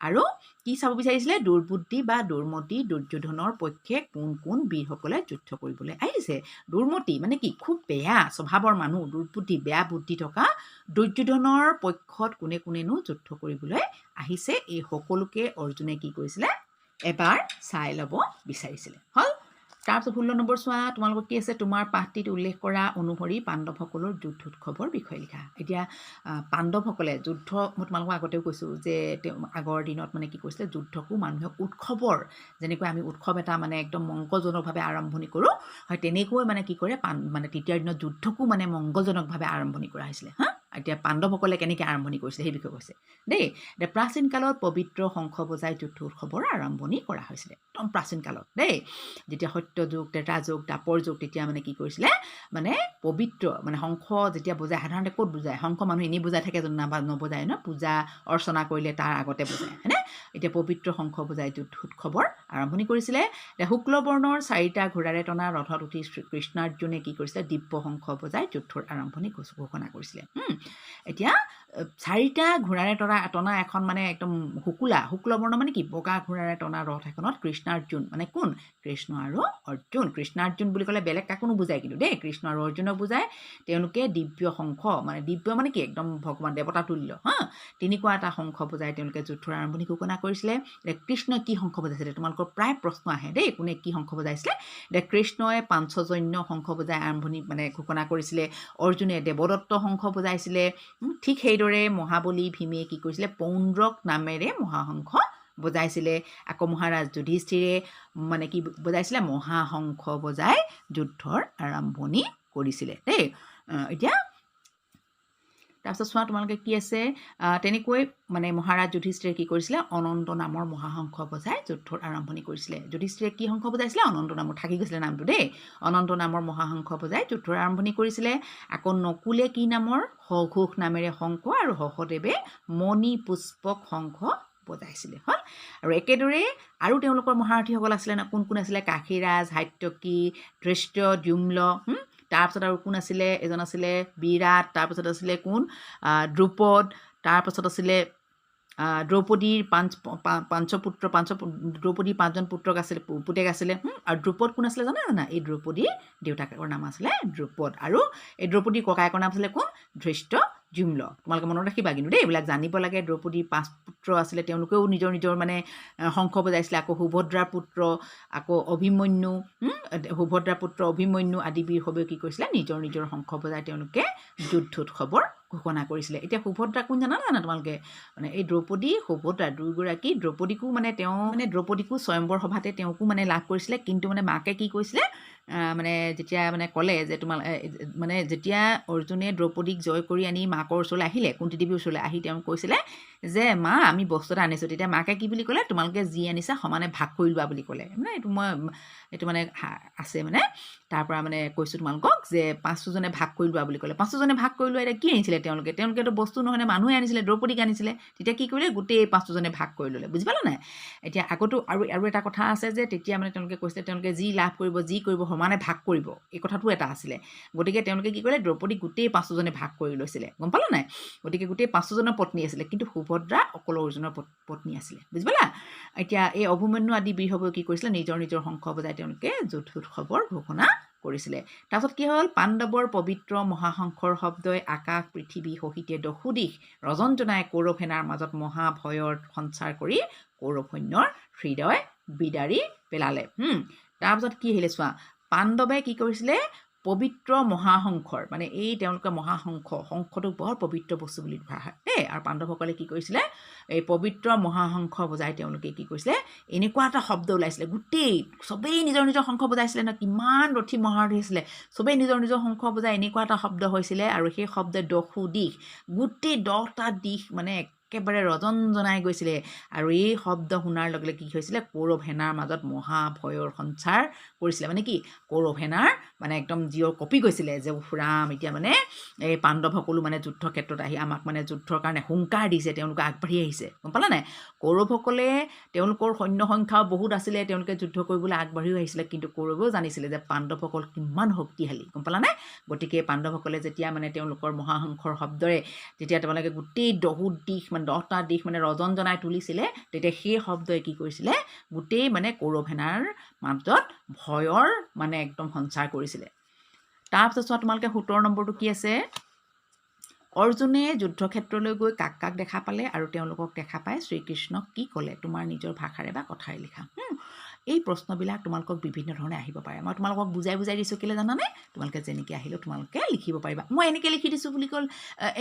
আৰু কি চাব বিচাৰিছিলে, দুৰ্বুদ্ধি বা দুৰ্মতি দুৰ্যোধনৰ পক্ষে কোন কোন বীৰসকলে যুদ্ধ কৰিবলৈ আহিছে। দুৰ্মতি মানে কি, খুব বেয়া স্বভাৱৰ মানুহ, দুৰ্বুদ্ধি বেয়া বুদ্ধি থকা দুৰ্যোধনৰ পক্ষত কোনে কোনেনো যুদ্ধ কৰিবলৈ আহিছে, এই সকলোকে অৰ্জুনে কি কৰিছিলে, এবাৰ চাই ল'ব বিচাৰিছিলে। হ'ল, তাৰপিছত 16 নম্বৰ চোৱা তোমালোকৰ কি আছে, তোমাৰ পাঠটিত উল্লেখ কৰা অনুসৰি পাণ্ডৱসকলৰ যুদ্ধোৎসৱৰ বিষয়ে লিখা। এতিয়া পাণ্ডৱসকলে যুদ্ধ, মই তোমালোকক আগতেও কৈছোঁ যে তেওঁ আগৰ দিনত মানে কি কৰিছিলে, যুদ্ধকো মানুহে উৎসৱৰ, যেনেকৈ আমি উৎসৱ এটা মানে একদম মংগলজনকভাৱে আৰম্ভণি কৰোঁ, হয় তেনেকৈ মানে কি কৰে মানে তেতিয়াৰ দিনত যুদ্ধকো মানে মংগলজনকভাৱে আৰম্ভণি কৰা হৈছিলে। হা, এতিয়া পাণ্ডৱসকলে কেনেকৈ আৰম্ভণি কৰিছিলে সেই বিষয়ে কৈছে দেই। এতিয়া প্ৰাচীন কালত পবিত্ৰ শংখ বজাই যুদ্ধ উৎসৱৰ আৰম্ভণি কৰা হৈছিলে, একদম প্ৰাচীন কালত দেই। যেতিয়া সত্যযুগ, ত্ৰেতা যুগ, দ্বাপৰ যুগ, তেতিয়া মানে কি কৰিছিলে, মানে পবিত্ৰ মানে শংখ যেতিয়া বজায়, সাধাৰণতে ক'ত বুজায়, শংখ মানুহ এনেই বজাই থাকে জানো, নবজায় ন, পূজা অৰ্চনা কৰিলে তাৰ আগতে বজায়, হয়নে? এতিয়া পবিত্ৰ শংখ বজাই যুদ্ধ উৎসৱৰ আৰম্ভণি কৰিছিলে। এতিয়া শুক্লবৰ্ণৰ 4টা ঘোঁৰাৰে টনা ৰথত উঠি কৃষ্ণাৰ্জুনে কি কৰিছিলে, দিব্য শংখ বজাই যুদ্ধৰ আৰম্ভণি ঘোষণা কৰিছিলে। এতিয়া 4টা ঘোঁৰাৰে টনা এখন মানে একদম শুকুলা, শুক্লবৰ্ণ মানে কি বগা ঘোঁৰাৰে টনা ৰথ এখনত কৃষ্ণাৰ্জুন মানে কোন, কৃষ্ণ আৰু অৰ্জুন। কৃষ্ণাৰ্জুন বুলি ক'লে বেলেগ কাকো নুবুজায় কিন্তু দেই, কৃষ্ণ আৰু অৰ্জুনক বুজায়। তেওঁলোকে দিব্য শংখ মানে দিব্য মানে কি একদম ভগৱান দেৱতা তুল্য, হা, তেনেকুৱা এটা শংখ বজাই তেওঁলোকে যুদ্ধৰ আৰম্ভণি ঘোষণা কৰিছিলে। এতিয়া কৃষ্ণই কি শংখ বজাইছিলে, তোমালোকৰ প্ৰায় প্ৰশ্ন আহে দেই, কোনে কি শংখ বজাইছিলে। এতিয়া কৃষ্ণই পাঞ্চজন্য শংখ বজাই আৰম্ভণি মানে ঘোষণা কৰিছিলে, অৰ্জুনে দেৱদত্ত শংখ বজাইছিলে। ঠিক সেইদৰে মহাবলী ভীমে কি কৰিছিলে, পৌণ্ড্ৰক নামেৰে মহাশংখ বজাইছিলে। আকৌ মহাৰাজ যুধিষ্ঠিৰে মানে কি বজাইছিলে, মহাশংখ বজাই যুদ্ধৰ আৰম্ভণি কৰিছিলে দেই। এতিয়া তাৰপিছত চোৱা তোমালোকে কি আছে, তেনেকৈ মানে মহাৰাজ যুধিষ্ঠিৰে কি কৰিছিলে, অনন্ত নামৰ মহাশংখ বজাই যুদ্ধৰ আৰম্ভণি কৰিছিলে। যুধিষ্ঠিৰে কি শংখ বজাইছিলে, অনন্ত নামৰ, থাকি গৈছিলে নামটো দেই, অনন্ত নামৰ মহাশংখ বজাই যুদ্ধৰ আৰম্ভণি কৰিছিলে। আকৌ নকুলে কি নামৰ সঘোষ নামেৰে শংখ আৰু সহদেৱে মণি পুষ্পক শংখ বজাইছিলে। হ'ল, আৰু একেদৰে আৰু তেওঁলোকৰ মহাৰথীসকল আছিলে ন, কোন কোন আছিলে, কাশীৰাজ, হাত্যকী, ধৃষ্টদ্যুম্ন, তাৰপিছত আৰু কোন আছিলে, এজন আছিলে বিৰাট, তাৰপিছত আছিলে কোন দ্ৰুপদ, তাৰপাছত আছিলে দ্ৰৌপদীৰ পাঞ্চপুত্ৰ, দ্ৰৌপদীৰ 5জন পুত্ৰক আছিলে, পুতেক আছিলে। আৰু দ্ৰুপদ কোন আছিলে জানা জানা, এই দ্ৰৌপদীৰ দেউতাকৰ নাম আছিলে দ্ৰুপদ, আৰু এই দ্ৰৌপদীৰ ককায়েকৰ নাম আছিলে কোন, ধৃষ্টদ্যুম্ন। তোমালোকে মনত ৰাখিবা কিন্তু দেই, এইবিলাক জানিব লাগে। দ্ৰৌপদীৰ 5 পুত্ৰ আছিলে, তেওঁলোকেও নিজৰ নিজৰ মানে শংখ বজাইছিলে। আকৌ সুভদ্ৰাৰ পুত্ৰ, আকৌ অভিমন্যু, সুভদ্ৰাৰ পুত্ৰ অভিমন্যু আদি বীৰসবেও কি কৰিছিলে, নিজৰ নিজৰ শংখ বজাই তেওঁলোকে যুদ্ধোৎসৱৰ ঘোষণা কৰিছিলে। এতিয়া সুভদ্ৰা কোন জানা না তোমালোকে? মানে এই দ্ৰৌপদী সুভদ্ৰা দুয়োগৰাকী, দ্ৰৌপদীকো মানে তেওঁ মানে দ্ৰৌপদীকো স্বয়ম্বৰ সভাতে তেওঁকো মানে লাভ কৰিছিলে। কিন্তু মানে মাকে কি কৈছিলে, মানে যেতিয়া মানে ক'লে যে তোমাৰ মানে যেতিয়া অৰ্জুনে দ্ৰৌপদীক জয় কৰি আনি মাকৰ ওচৰলৈ আহিলে, কুন্তী দেৱীৰ ওচৰলৈ আহি তেওঁ কৈছিলে যে মা আমি বস্তু এটা আনিছোঁ। তেতিয়া মাকে কি বুলি ক'লে, তোমালোকে যি আনিছা সমানে ভাগ কৰি লোৱা বুলি ক'লে। মানে এইটো মই এইটো মানে আছে মানে তাৰ পৰা মানে কৈছোঁ তোমালোকক যে পাঁচোজনে ভাগ কৰি লোৱা বুলি ক'লে। পাঁচোজনে ভাগ কৰি লোৱা, এতিয়া কি আনিছিলে তেওঁলোকে? তেওঁলোকেতো বস্তু নহয়, মানুহে আনিছিলে, দ্ৰৌপদীক আনিছিলে। তেতিয়া কি কৰিলে, গোটেই পাঁচোজনে ভাগ কৰি ল'লে, বুজি পালা নাই? এতিয়া আগতো আৰু আৰু এটা কথা আছে যে তেতিয়া মানে তেওঁলোকে কৈছিলে তেওঁলোকে যি লাভ কৰিব যি কৰিব সমানে ভাগ কৰিব, এই কথাটো এটা আছিলে। গতিকে তেওঁলোকে কি কৰিলে, দ্ৰৌপদীক গোটেই পাঁচোজনে ভাগ কৰি লৈছিলে, গম পালা নাই? গতিকে গোটেই পাঁচোজনৰ পত্নী আছিলে, কিন্তু সুভদ্ৰা অকল অৰ্জুনৰ পত্নী আছিলে, বুজি পালা? এতিয়া এই অভিমন্যু আদি বীৰসৱে কি কৰিছিলে, নিজৰ নিজৰ শংখ বজাই তেওঁলোকে যুদ্ধ উৎসৱৰ ঘোষণা কৰিছিলে। তাৰপাছত কি হ'ল, পাণ্ডৱৰ পবিত্ৰ মহাশংখৰ শব্দই আকাশ পৃথিৱী সহিতে দশোদিশ ৰজনজনাই কৌৰৱ সেনাৰ মাজত মহাভয়ৰ সঞ্চাৰ কৰি কৌৰৱ সৈন্যৰ হৃদয় বিদাৰি পেলালে। তাৰপাছত কি আহিলে চোৱা, পাণ্ডৱে কি কৰিছিলে, পবিত্ৰ মহাশংখৰ মানে এই তেওঁলোকে মহাশংখ, শংখটোক বৰ পবিত্ৰ বস্তু বুলি ধৰা হয় দেই। আৰু পাণ্ডৱসকলে কি কৰিছিলে, এই পবিত্ৰ মহাশংখ বজাই তেওঁলোকে কি কৰিছিলে, এনেকুৱা এটা শব্দ ওলাইছিলে, গোটেই চবেই নিজৰ নিজৰ শংখ বজাইছিলে ন, কিমান ৰথী মহাৰথী আছিলে, চবেই নিজৰ নিজৰ শংখ বজাই এনেকুৱা এটা শব্দ হৈছিলে। আৰু সেই শব্দই দশো দিশ, গোটেই 10টা দিশ মানে একেবাৰে ৰজনজনাই গৈছিলে। আৰু এই শব্দ শুনাৰ লগে লগে কি হৈছিলে, কৌৰৱ সেনাৰ মাজত মহাভয়ৰ সঞ্চাৰ কৰিছিলে। মানে কি, কৌৰৱ সেনাৰ মানে একদম জিঅ কঁপি গৈছিলে যে ৰাম এতিয়া মানে এই পাণ্ডৱসকলো মানে যুদ্ধ ক্ষেত্ৰত আহি আমাক মানে যুদ্ধৰ কাৰণে হুংকাৰ দিছে, তেওঁলোকে আগবাঢ়ি আহিছে, গম পালা নাই? কৌৰৱসকলে তেওঁলোকৰ সৈন্য সংখ্যাও বহুত আছিলে, তেওঁলোকে যুদ্ধ কৰিবলৈ আগবাঢ়িও আহিছিলে, কিন্তু কৌৰৱেও জানিছিলে যে পাণ্ডৱসকল কিমান শক্তিশালী, গম পালা নাই? গতিকে পাণ্ডৱসকলে যেতিয়া মানে তেওঁলোকৰ মহাশংখৰ শব্দৰে যেতিয়া তেওঁলোকে গোটেই দহো দিশ মানে 10টা দিশ মানে ৰজনজনাই তুলিছিলে, তেতিয়া সেই শব্দই কি কৰিছিলে, গোটেই মানে কৌৰৱ সেনাৰ মাজত ভয়ৰ মানে একদম সঞ্চাৰ কৰিছিলে। তাৰপিছত চোৱা তোমালোকে 17 নম্বৰটো কি আছে, অৰ্জুনে যুদ্ধক্ষেত্ৰলৈ গৈ কাক কাক দেখা পালে আৰু তেওঁলোকক দেখা পাই শ্ৰীকৃষ্ণক কি ক'লে, তোমাৰ নিজৰ ভাষাৰে বা কথাৰে লিখা। এই প্ৰশ্নবিলাক তোমালোকক বিভিন্ন ধৰণে আহিব পাৰে। মই তোমালোকক বুজাই বুজাই দিছোঁ, কেলৈ জানানে? তোমালোকে যেনেকৈ আহিলেও তোমালোকে লিখিব পাৰিবা। মই এনেকৈ লিখি দিছোঁ বুলি ক'ল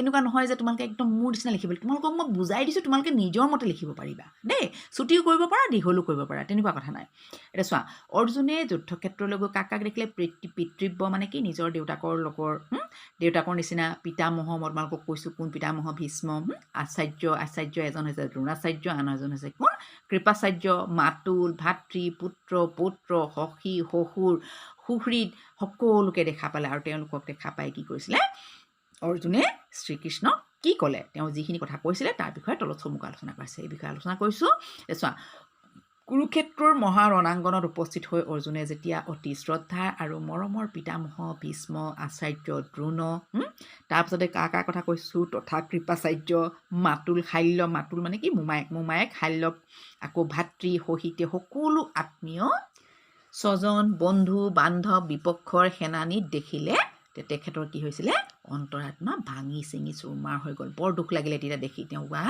এনেকুৱা নহয় যে তোমালোকে একদম মোৰ নিচিনা লিখিব, তোমালোকক মই বুজাই দিছোঁ, তোমালোকে নিজৰ মতে লিখিব পাৰিবা দেই। ছুটিও কৰিব পাৰা, দীঘলো কৰিব পাৰা, তেনেকুৱা কথা নাই। এতিয়া চোৱা, অৰ্জুনে যুদ্ধক্ষেত্ৰলৈ গৈ কাক কাক দেখিলে, পিতৃব্য মানে কি, নিজৰ দেউতাকৰ লগৰ, দেউতাকৰ নিচিনা পিতামহ, মই তোমালোকক কৈছোঁ কোন পিতামহ, ভীষ্ম, আচাৰ্য, আচাৰ্য এজন হৈছে দ্ৰোণাচাৰ্য, আন এজন হৈছে কোন, কৃপাচাৰ্য, মাতুল, ভাতৃ, পুত্ৰ, পৌত্ৰ, সখী, শহুৰ, সুহৃদ সকলোকে দেখা পালে। আৰু তেওঁলোকক দেখা পাই কি কৰিছিলে, অৰ্জুনে শ্ৰীকৃষ্ণক কি ক'লে, তেওঁ যিখিনি কথা কৈছিলে তাৰ বিষয়ে তলত চমুকৈ আলোচনা কৰিছে, এই বিষয়ে আলোচনা কৰিছোঁ। চোৱা, কুৰুক্ষেত্ৰৰ মহাৰণাংগনত উপস্থিত হৈ অৰ্জুনে যেতিয়া অতি শ্ৰদ্ধা আৰু মৰমৰ পিতামহ ভীষ্ম, আচাৰ্য দ্ৰোণ, তাৰপিছতে কাৰ কাৰ কথা কৈছোঁ, তথা কৃপাচাৰ্য, মাতুল শাল্য, মাতুল মানে কি, মোমায়েক, মোমায়েক শাল্যক, আকৌ ভাতৃ সহিতে সকলো আত্মীয় স্বজন, বন্ধু বান্ধৱ, বিপক্ষৰ সেনানী দেখিলে, তেখেতৰ কি হৈছিলে, অন্তৰাত্মা ভাঙি চিঙি চুৰমাৰ হৈ গ'ল। বৰ দুখ লাগিলে তেতিয়া দেখি তেওঁ, ৱা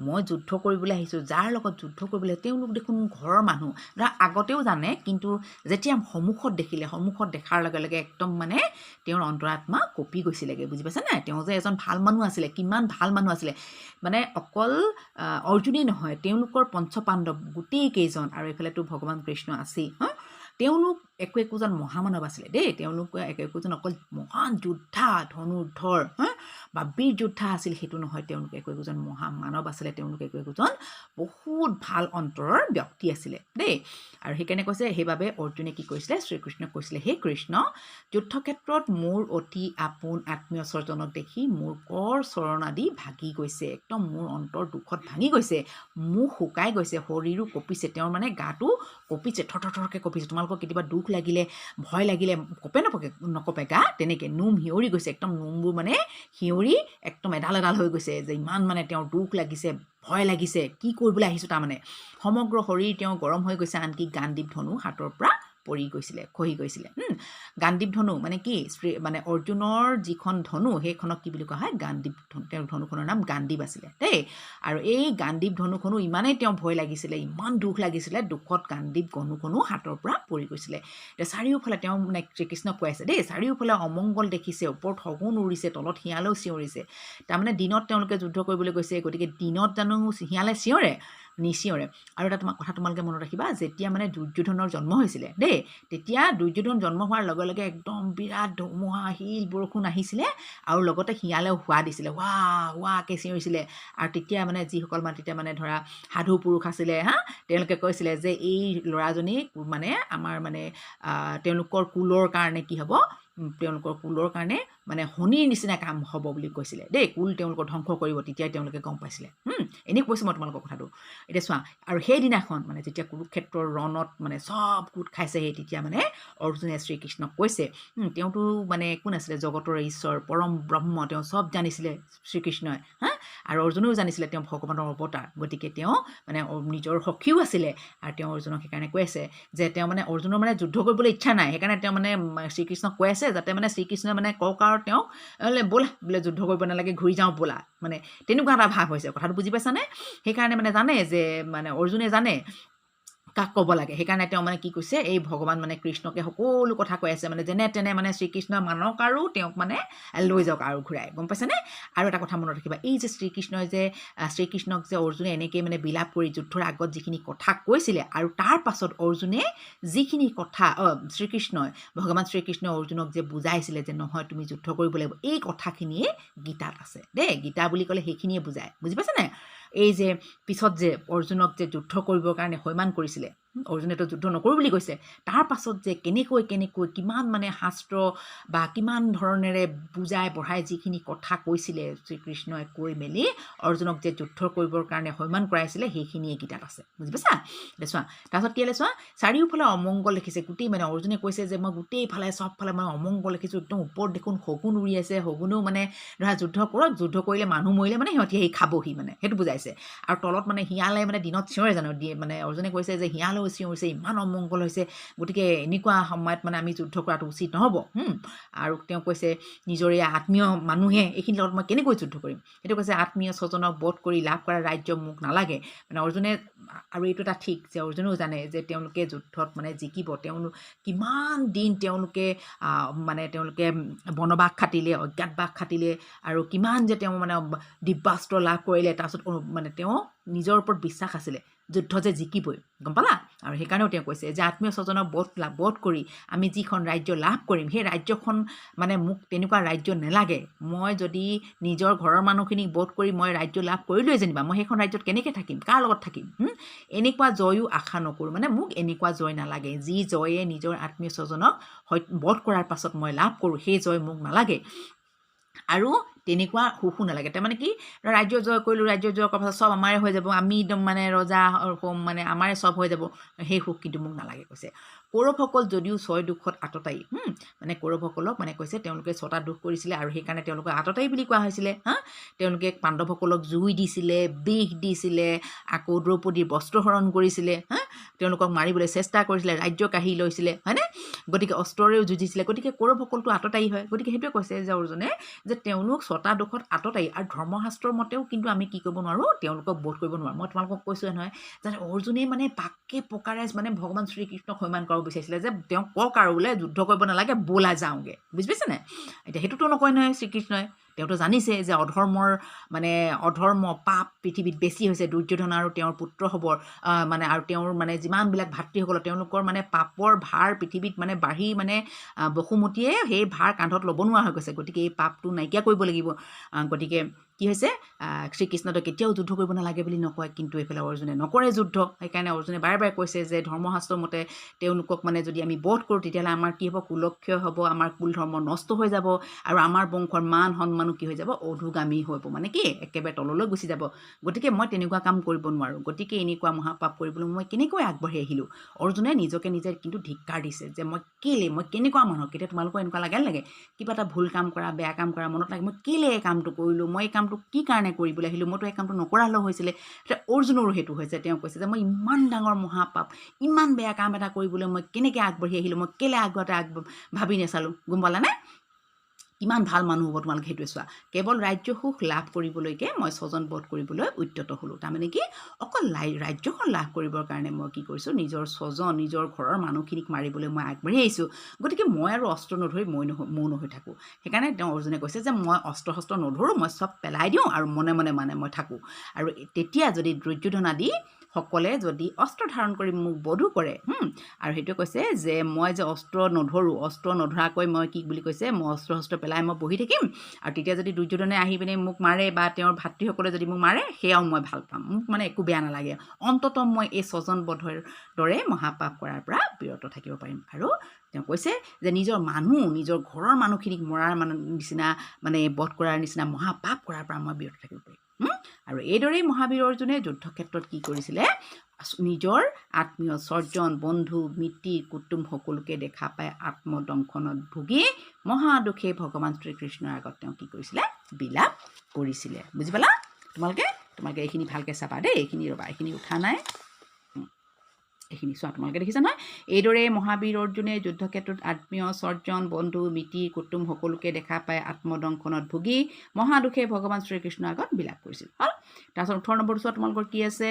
মই যুদ্ধ কৰিবলৈ আহিছোঁ, যাৰ লগত যুদ্ধ কৰিবলৈ তেওঁলোক দেখোন ঘৰৰ মানুহ, ধৰা আগতেও জানে, কিন্তু যেতিয়া সন্মুখত দেখিলে, সন্মুখত দেখাৰ লগে লগে একদম মানে তেওঁৰ অন্তৰাত্মা কঁপি গৈছিলেগৈ, বুজি পাইছা নাই? তেওঁ যে এজন ভাল মানুহ আছিলে, কিমান ভাল মানুহ আছিলে, মানে অকল অৰ্জুনেই নহয়, তেওঁলোকৰ পঞ্চপাণ্ডৱ গোটেই কেইজন, আৰু এইফালেতো ভগৱান কৃষ্ণ আছেই, হা, তেওঁলোক একো একোজন মহামানৱ আছিলে দেই। তেওঁলোক একো একোজন অকল মহান যোদ্ধা, ধনুৰ্ধৰ, হা, বা বীৰ যোদ্ধা আছিল সেইটো নহয়, তেওঁলোক একো একোজন মহামানৱ আছিলে, তেওঁলোক একো একোজন বহুত ভাল অন্তৰৰ ব্যক্তি আছিলে দেই। আৰু সেইকাৰণে কৈছে, সেইবাবে অৰ্জুনে কি কৰিছিলে, শ্ৰীকৃষ্ণক কৈছিলে, হে কৃষ্ণ, যুদ্ধক্ষেত্ৰত মোৰ অতি আপোন আত্মীয় স্বজনক দেখি মোৰ কৰ চৰণ আদি ভাগি গৈছে, একদম মোৰ অন্তৰ দুখত ভাঙি গৈছে, মুখ শুকাই গৈছে, শৰীৰো কঁপিছে, তেওঁৰ মানে গাটো কঁপিছে, থৰ থৰকৈ কঁপিছে। তোমালোকৰ কেতিয়াবা দুখ লাগিলে, ভয় লাগিলে কঁপে নকঁপে, নকঁপে গা, তেনেকৈ নোম শিয়ৰি গৈছে, একদম নোমবোৰ মানে শিয়ৰি একদম এডাল এডাল হৈ গৈছে, যে ইমান মানে তেওঁৰ দুখ লাগিছে, ভয় লাগিছে, কি কৰিবলৈ আহিছোঁ তাৰমানে। সমগ্ৰ শৰীৰ তেওঁ গৰম হৈ গৈছে, আনকি গাণ্ডীৱ ধনু হাতৰ পৰা পৰি গৈছিলে, খহি গৈছিলে। গাণ্ডীৱ ধনু মানে কি? শ্ৰী মানে অৰ্জুনৰ যিখন ধনু সেইখনক কি বুলি কোৱা হয়? গাণ্ডীৱ ধনু। তেওঁৰ ধনুখনৰ নাম গাণ্ডীৱ আছিলে দেই। আৰু এই গাণ্ডীৱ ধনুখনো ইমানেই তেওঁ ভয় লাগিছিলে, ইমান দুখ লাগিছিলে, দুখত গাণ্ডীৱ ধনুখনো হাতৰ পৰা পৰি গৈছিলে। এতিয়া চাৰিওফালে তেওঁ মানে শ্ৰীকৃষ্ণক কৈ আছে দেই, চাৰিওফালে অমংগল দেখিছে, ওপৰত শগুন উৰিছে, তলত শিয়ালেও চিঞৰিছে। তাৰমানে দিনত তেওঁলোকে যুদ্ধ কৰিবলৈ গৈছে, গতিকে দিনত জানো শিয়ালে চিঞৰে? নিচিঞৰে। আৰু এটা তোমাক কথা তোমালোকে মনত ৰাখিবা, যেতিয়া মানে দুৰ্যোধনৰ জন্ম হৈছিলে দেই, তেতিয়া দুৰ্যোধন জন্ম হোৱাৰ লগে লগে একদম বিৰাট ধুমুহা শিল বৰষুণ আহিছিলে আৰু লগতে শিয়ালেও হোৱা দিছিলে, হোৱা হোৱাকৈ চিঞৰিছিলে। আৰু তেতিয়া মানে যিসকল মানে তেতিয়া মানে ধৰা সাধু পুৰুষ আছিলে, হা, তেওঁলোকে কৈছিলে যে এই ল'ৰাজনী মানে আমাৰ মানে তেওঁলোকৰ কুলৰ কাৰণে কি হ'ব, তেওঁলোকৰ কুলৰ কাৰণে মানে শনিৰ নিচিনা কাম হ'ব বুলি কৈছিলে দেই, কুল তেওঁলোকৰ ধ্বংস কৰিব, তেতিয়াই তেওঁলোকে গম পাইছিলে। এনেই কৈছোঁ মই তোমালোকৰ কথাটো। এতিয়া চোৱা, আৰু সেইদিনাখন মানে যেতিয়া কুৰুক্ষেত্ৰৰ ৰণত মানে চব গোট খাইছে, সেই তেতিয়া মানে অৰ্জুনে শ্ৰীকৃষ্ণক কৈছে, তেওঁতো মানে কোন আছিলে? জগতৰ ঈশ্বৰ পৰম ব্ৰহ্ম, তেওঁ চব জানিছিলে শ্ৰীকৃষ্ণই, হা, আৰু অৰ্জুনেও জানিছিলে তেওঁ ভগৱানৰ অৱতাৰ, গতিকে তেওঁ মানে নিজৰ সখীও আছিলে। আৰু তেওঁ অৰ্জুনক সেইকাৰণে কৈ আছে যে তেওঁ মানে অৰ্জুনৰ মানে যুদ্ধ কৰিবলৈ ইচ্ছা নাই, সেইকাৰণে তেওঁ মানে শ্ৰীকৃষ্ণক কৈ আছে যাতে মানে শ্ৰীকৃষ্ণই মানে কওক আৰু তেওঁক বোলে বোলে যুদ্ধ কৰিব নালাগে, ঘূৰি যাওঁ বোলা, মানে তেনেকুৱা এটা ভাৱ হৈছে। কথাটো বুজি পাইছানে? সেইকাৰণে মানে জানে যে মানে অৰ্জুনে জানে কাক ক'ব লাগে, সেইকাৰণে তেওঁ মানে কি কৈছে, এই ভগৱান মানে কৃষ্ণকে সকলো কথা কৈ আছে, মানে যেনে তেনে মানে শ্ৰীকৃষ্ণই মানক আৰু তেওঁক মানে লৈ যাওক আৰু ঘূৰাই, গম পাইছেনে? আৰু এটা কথা মনত ৰাখিবা, এই যে শ্ৰীকৃষ্ণই যে শ্ৰীকৃষ্ণক যে অৰ্জুনে এনেকৈ মানে বিলাপ কৰি যুদ্ধৰ আগত যিখিনি কথা কৈছিলে, আৰু তাৰ পাছত অৰ্জুনে যিখিনি কথা শ্ৰীকৃষ্ণই ভগৱান শ্ৰীকৃষ্ণই অৰ্জুনক যে বুজাইছিলে যে নহয় তুমি যুদ্ধ কৰিব লাগিব, এই কথাখিনিয়ে গীতাত আছে দেই। গীতা বুলি ক'লে সেইখিনিয়ে বুজায়, বুজি পাইছেনে? এই যে পিছত যে অৰ্জুনক যে যুদ্ধ কৰিবৰ কাৰণে সৈমান কৰিছিলে, অৰ্জুনেতো যুদ্ধ নকৰোঁ বুলি কৈছে, তাৰ পাছত যে কেনেকৈ কেনেকৈ কিমান মানে শাস্ত্ৰ বা কিমান ধৰণেৰে বুজাই বঢ়াই যিখিনি কথা কৈছিলে শ্ৰীকৃষ্ণই কৈ মেলি অৰ্জুনক যে যুদ্ধ কৰিবৰ কাৰণে সৈমান কৰাইছিলে, সেইখিনিয়ে গীতাত আছে, বুজি পাইছা? এতিয়া চোৱা, তাৰপাছত কি হ'লে চোৱা, চাৰিওফালে অমংগল দেখিছে গোটেই, মানে অৰ্জুনে কৈছে যে মই গোটেইফালে চবফালে মই অমংগল দেখিছোঁ, একদম ওপৰত দেখোন শগুন উৰি আছে, শগুনেও মানে ধৰা যুদ্ধ কৰক, যুদ্ধ কৰিলে মানুহ মৰিলে মানে সিহঁতি সেই খাবহি, মানে সেইটো বুজাইছে। আৰু তলত মানে শিয়ালে মানে দিনত চিঞৰে জানো, মানে অৰ্জুনে কৈছে যে শিয়ালেও চিঞৰিছে, ইমান অমংগল হৈছে, গতিকে এনেকুৱা সময়ত মানে আমি যুদ্ধ কৰাটো উচিত নহ'ব। আৰু তেওঁ কৈছে নিজৰে আত্মীয় মানুহে এইখিনিৰ লগত মই কেনেকৈ যুদ্ধ কৰিম, সেইটো কৈছে আত্মীয় স্বজনক বধ কৰি লাভ কৰা ৰাজ্য মোক নালাগে। মানে অৰ্জুনে, আৰু এইটো এটা ঠিক যে অৰ্জুনেও জানে যে তেওঁলোকে যুদ্ধত মানে জিকিব, তেওঁলোক কিমান দিন তেওঁলোকে মানে তেওঁলোকে বনবাস খাটিলে, অজ্ঞাতবাস খাটিলে, আৰু কিমান যে তেওঁ মানে দিব্যাস্ত্ৰ লাভ কৰিলে, তাৰপিছত মানে তেওঁ নিজৰ ওপৰত বিশ্বাস আছিলে যুদ্ধ যে জিকিবই, গম পালা? আৰু সেইকাৰণেও তেওঁ কৈছে যে আত্মীয় স্বজনক বধ কৰি আমি যিখন ৰাজ্য লাভ কৰিম, সেই ৰাজ্যখন মানে মোক তেনেকুৱা ৰাজ্য নালাগে, মই যদি নিজৰ ঘৰৰ মানুহখিনিক বধ কৰি মই ৰাজ্য লাভ কৰিলোৱে যেনিবা, মই সেইখন ৰাজ্যত কেনেকৈ থাকিম, কাৰ লগত থাকিম, এনেকুৱা জয়ো আশা নকৰোঁ, মানে মোক এনেকুৱা জয় নালাগে, যি জয়ে নিজৰ আত্মীয় স্বজনক বধ কৰাৰ পাছত মই লাভ কৰোঁ, সেই জয় মোক নালাগে, আৰু তেনেকুৱা সুখো নালাগে। তাৰমানে কি, ৰাজ্য জয় কৰিলোঁ, ৰাজ্য জয় কৰাৰ পাছত চব আমাৰে হৈ যাব, আমি একদম মানে ৰজা হ'ম, মানে আমাৰে চব হৈ যাব, সেই সুখ কিন্তু মোক নালাগে কৈছে। কৌৰৱসকল যদিও ছয় দুখত আততায়ী, মানে কৌৰৱসকলক মানে কৈছে তেওঁলোকে ছটা দুখ কৰিছিলে আৰু সেইকাৰণে তেওঁলোকক আততায়ী বুলি কোৱা হৈছিলে। হা, তেওঁলোকে পাণ্ডৱসকলক জুই দিছিলে, বিষ দিছিলে, আকৌ দ্ৰৌপদীৰ বস্ত্ৰহৰণ কৰিছিলে, হা, তেওঁলোকক মাৰিবলৈ চেষ্টা কৰিছিলে, ৰাজ্য কাঢ়ি লৈছিলে, হয়নে? গতিকে অস্ত্ৰৰেও যুঁজিছিলে, গতিকে কৌৰৱসকলটো আততায়ী হয়। গতিকে সেইটোৱে কৈছে যে অৰ্জুনে যে তেওঁলোক ছটা দুখত আততায়ী, আৰু ধৰ্মশাস্ত্ৰৰ মতেও কিন্তু আমি কি কৰিব নোৱাৰোঁ, তেওঁলোকক বধ কৰিব নোৱাৰোঁ। মই তোমালোকক কৈছোঁৱে নহয় যে অৰ্জুনে মানে পাকে পকাৰে মানে ভগৱান শ্ৰীকৃষ্ণক সৈমান কৰাব বিচাৰিছিলে যে তেওঁ কওক আৰু বোলে যুদ্ধ কৰিব নালাগে, ব'লা যাওঁগৈ, বুজি পাইছেনে? এতিয়া সেইটোতো নকয় নহয় শ্ৰীকৃষ্ণই, তেওঁতো জানিছে যে অধৰ্মৰ মানে অধৰ্ম পাপ পৃথিৱীত বেছি হৈছে, দুৰ্যোধন আৰু তেওঁৰ পুত্ৰ হ'বৰ মানে আৰু তেওঁৰ মানে যিমানবিলাক ভাতৃসকল, তেওঁলোকৰ মানে পাপৰ ভাৰ পৃথিৱীত মানে বাঢ়ি মানে বসুমতীয়ে সেই ভাৰ কান্ধত ল'ব নোৱাৰা হৈ গৈছে, গতিকে এই পাপটো নাইকিয়া কৰিব লাগিব। গতিকে কি হৈছে, শ্ৰীকৃষ্ণটো কেতিয়াও যুদ্ধ কৰিব নালাগে বুলি নকয়, কিন্তু এইফালে অৰ্জুনে নকৰে যুদ্ধ। সেইকাৰণে অৰ্জুনে বাৰে বাৰে কৈছে যে ধৰ্মশাস্ত্ৰৰ মতে তেওঁলোকক মানে যদি আমি বধ কৰোঁ তেতিয়াহ'লে আমাৰ কি হ'ব, কুলক্ষয় হ'ব, আমাৰ কুল ধৰ্ম নষ্ট হৈ যাব, আৰু আমাৰ বংশৰ মান সন্মানো কি হৈ যাব, অধোগামী হ'ব, মানে কি একেবাৰে তললৈ গুচি যাব। গতিকে মই তেনেকুৱা কাম কৰিব নোৱাৰোঁ, গতিকে এনেকুৱা মহাপাপ কৰিবলৈ মই কেনেকৈ আগবাঢ়ি আহিলোঁ। অৰ্জুনে নিজকে নিজে কিন্তু ধিক্কাৰ দিছে যে মই কেলৈ, মই কেনেকুৱা মানুহ। কেতিয়া তোমালোকৰ এনেকুৱা লাগে নালাগে, কিবা এটা ভুল কাম কৰা, বেয়া কাম কৰা মনত লাগে, মই কেলৈ এই কামটো কৰিলোঁ, মই এই কাম কামটো কি কাৰণে কৰিবলৈ আহিলোঁ, মইতো এই কামটো নকৰা হ'লেও হৈছিলে। এতিয়া অৰ্জুনৰো সেইটো হৈছে, তেওঁ কৈছে যে মই ইমান ডাঙৰ মহাপাপ, ইমান বেয়া কাম এটা কৰিবলৈ মই কেনেকৈ আগবাঢ়ি আহিলোঁ, মই কেলৈ আগতে ভাবি নেচালোঁ, গম পালানে? কিমান ভাল মানুহ হ'ব তোমালোকে সেইটোৱে চোৱা। কেৱল ৰাজ্য সুখ লাভ কৰিবলৈকে মই স্বজন বধ কৰিবলৈ উদ্যত হ'লোঁ। তাৰমানে কি, অকল ৰাজ্যখন লাভ কৰিবৰ কাৰণে মই কি কৰিছোঁ, নিজৰ স্বজন, নিজৰ ঘৰৰ মানুহখিনিক মাৰিবলৈ মই আগবাঢ়ি আহিছোঁ। গতিকে মই আৰু অস্ত্ৰ নধৰি মই মৌন হৈ থাকোঁ। সেইকাৰণে তেওঁ অৰ্জুনে কৈছে যে মই অস্ত্ৰ শস্ত্ৰ নধৰোঁ, মই চব পেলাই দিওঁ আৰু মনে মনে মানে মই থাকোঁ। আৰু তেতিয়া যদি দুৰ্যোধন আদি সকলে যদি অস্ত্ৰ ধাৰণ কৰি মোক বধো কৰে, আৰু সেইটোৱে কৈছে যে মই যে অস্ত্ৰ নধৰোঁ, অস্ত্ৰ নধৰাকৈ মই কি বুলি কৈছে, মই অস্ত্ৰ শস্ত্ৰ পেলাই মই বহি থাকিম, আৰু তেতিয়া যদি দুৰ্যোধনে আহি পিনে মোক মাৰে বা তেওঁৰ ভাতৃসকলে যদি মোক মাৰে, সেয়াও মই ভাল পাম, মোক মানে একো বেয়া নালাগে, অন্ততঃ মই এই স্বজন বধৰ দৰে মহাপাপ কৰাৰ পৰা বিৰত থাকিব পাৰিম। আৰু তেওঁ কৈছে যে নিজৰ মানুহ, নিজৰ ঘৰৰ মানুহখিনিক মৰাৰ মানে নিচিনা, মানে বধ কৰাৰ নিচিনা মহাপাপ কৰাৰ পৰা মই বিৰত থাকিব পাৰিম। আৰু এইদৰেই মহাবীৰ অৰ্জুনে যুদ্ধক্ষেত্ৰত কি কৰিছিলে, নিজৰ আত্মীয় স্বজন, বন্ধু, মিতিৰ কুটুম সকলোকে দেখা পাই আত্মদংশনত ভুগি মহাদুখে ভগৱান শ্ৰীকৃষ্ণৰ আগত তেওঁ কি কৰিছিলে, বিলাপ কৰিছিলে। বুজি পালা তোমালোকে? তোমালোকে এইখিনি ভালকৈ চাবা দেই, এইখিনি ৰ'বা, এইখিনি উঠা নাই, এইখিনি চোৱা তোমালোকে দেখিছা নহয়। এইদৰে মহাবীৰ অৰ্জুনে যুদ্ধক্ষেত্ৰত আত্মীয় স্বজন, বন্ধু, মিতিৰ কুটুম সকলোকে দেখা পাই আত্মদংশনত ভুগি মহাদুখে ভগৱান শ্ৰীকৃষ্ণৰ আগত বিলাপ কৰিছিল। হ'ল, তাৰপিছত 18 নম্বৰটো চোৱা তোমালোকৰ কি আছে,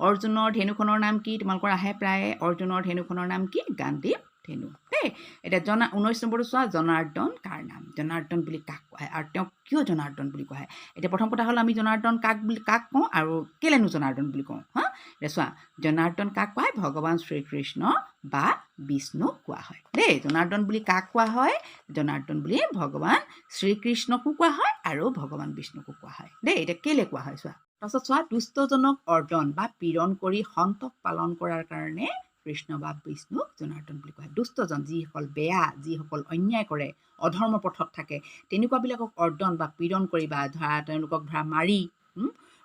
অৰ্জুনৰ ধেনুখনৰ নাম কি? তোমালোকৰ আহে প্ৰায়ে, অৰ্জুনৰ ধেনুখনৰ নাম কি? গান্ধীৱ ধেনু দেই। এতিয়া 19 নম্বৰটো চোৱা, জনাৰ্দন কাৰ নাম? জনাৰ্দন বুলি কাক কোৱা হয় আৰু তেওঁক কিয় জনাৰ্দন বুলি কোৱা হয়? এতিয়া প্ৰথম কথা হ'ল আমি জনাৰ্দন কাক কওঁ আৰু কেলেনো জনাৰ্দন বুলি কওঁ, হা? এতিয়া চোৱা, জনাৰ্দন কাক কোৱা হয়? ভগৱান শ্ৰীকৃষ্ণ বা বিষ্ণুক কোৱা হয় দেই। জনাৰ্দন বুলি কাক কোৱা হয়? জনাৰ্দন বুলি ভগৱান শ্ৰীকৃষ্ণকো কোৱা হয় আৰু ভগৱান বিষ্ণুকো কোৱা হয় দেই। এতিয়া কেলে কোৱা হয় চোৱা। তাৰপাছত চোৱা, দুষ্টজনক অৰ্জন বা পীড়ন কৰি সন্তক পালন কৰাৰ কাৰণে কৃষ্ণ বা বিষ্ণুক জনাৰ্দন বুলি কোৱা হয়। দুষ্টজন, যিসকল বেয়া, যিসকল অন্যায় কৰে, অধৰ্ম পথত থাকে, তেনেকুৱাবিলাকক অৰ্জন বা পীড়ন কৰি বা ধৰা তেওঁলোকক ধৰা মাৰি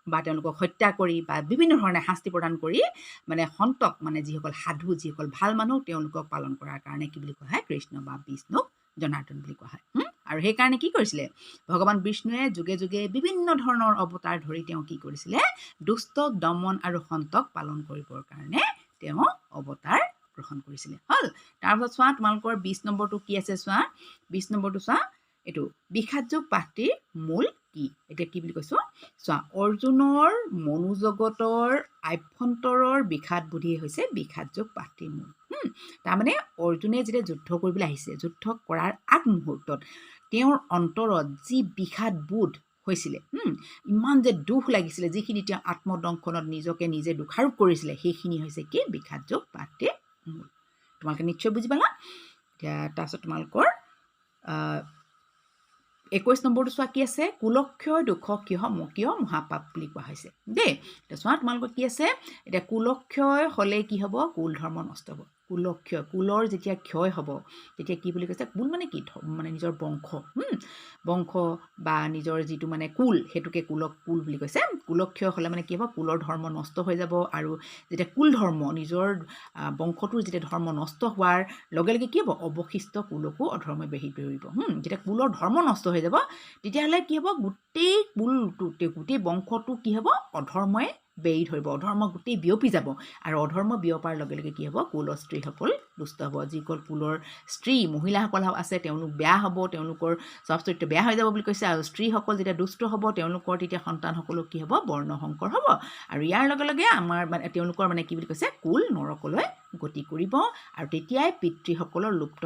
বা তেওঁলোকক হত্যা কৰি বা বিভিন্ন ধৰণে শাস্তি প্ৰদান কৰি মানে সন্তক, মানে যিসকল সাধু, যিসকল ভাল মানুহ, তেওঁলোকক পালন কৰাৰ কাৰণে কি বুলি কোৱা হয়? কৃষ্ণ বা বিষ্ণুক জনাৰ্দন বুলি কোৱা হয়। আৰু সেইকাৰণে কি কৰিছিলে ভগৱান বিষ্ণুৱে যুগে যুগে বিভিন্ন ধৰণৰ অৱতাৰ ধৰি তেওঁ কি কৰিছিলে, দুষ্টক দমন আৰু সন্তক পালন কৰিবৰ কাৰণে তেওঁ অৱতাৰ গ্ৰহণ কৰিছিলে। হ'ল, তাৰপাছত চোৱা তোমালোকৰ 20 নম্বৰটো কি আছে চোৱা, 20 নম্বৰটো চোৱা, এইটো বিষাদযোগ পাঠটিৰ মূল কি? এতিয়া কি বুলি কৈছোঁ চোৱা, অৰ্জুনৰ মনোজগতৰ আভ্যন্তৰৰ বিষাদ বুদ্ধি হৈছে বিষাদযোগ পাঠটিৰ মূল। তাৰমানে অৰ্জুনে যেতিয়া যুদ্ধ কৰিবলৈ আহিছে, যুদ্ধ কৰাৰ আগমুহূৰ্তত তেওঁৰ অন্তৰত যি বিষাদ বোধ হৈছিলে, ইমান যে দুখ লাগিছিলে, যিখিনি তেওঁ আত্মদংশনত নিজকে নিজে দোষাৰোপ কৰিছিলে, সেইখিনি হৈছে কি বিষাদযোগ পাঠটিৰ মূল। তোমালোকে নিশ্চয় বুজি পালা। এতিয়া তাৰপিছত তোমালোকৰ 21 নম্বৰটো চোৱা কি আছে, কুলক্ষয় দুখ কিয় মহাপাপ বুলি কোৱা হৈছে দেই। এতিয়া চোৱা তোমালোকৰ কি আছে, এতিয়া কুলক্ষয় হ'লে কি হ'ব, কুল ধৰ্ম নষ্ট হ'ব। কুলক্ষয়, কুলৰ যেতিয়া ক্ষয় হ'ব তেতিয়া কি বুলি কৈছে, কুল মানে কি, মানে নিজৰ বংশ, বংশ বা নিজৰ যিটো মানে কুল, সেইটোকে কুলক কুল বুলি কৈছে। কুলক্ষয় হ'লে মানে কি হ'ব, কুলৰ ধৰ্ম নষ্ট হৈ যাব। আৰু যেতিয়া কুল ধৰ্ম, নিজৰ বংশটোৰ যেতিয়া ধৰ্ম নষ্ট হোৱাৰ লগে লগে কি হ'ব, অৱশিষ্ট কুলকো অধৰ্মই বেঢ়ি ধৰিব। যেতিয়া কুলৰ ধৰ্ম নষ্ট হৈ যাব তেতিয়াহ'লে কি হ'ব, গোটেই কুলটো, গোটেই বংশটো কি হ'ব, অধৰ্মই বেৰি ধৰিব, অধৰ্ম গোটেই বিয়পি যাব। আৰু অধৰ্ম বিয়পাৰ লগে লগে কি হ'ব, কুলৰ স্ত্ৰীসকল দুষ্ট হ'ব। যিসকল কুলৰ স্ত্ৰী মহিলাসকল আছে তেওঁলোক বেয়া হ'ব, তেওঁলোকৰ স্বভাৱ চৰিত্ৰ বেয়া হৈ যাব বুলি কৈছে। আৰু স্ত্ৰীসকল যেতিয়া দুষ্ট হ'ব তেওঁলোকৰ তেতিয়া সন্তানসকলো কি হ'ব, বৰ্ণ সংকৰ হ'ব। আৰু ইয়াৰ লগে লগে আমাৰ মানে তেওঁলোকৰ মানে কি বুলি কৈছে, কুল নৰকলৈ গতি কৰিব। আৰু তেতিয়াই পিতৃসকলৰ লুপ্ত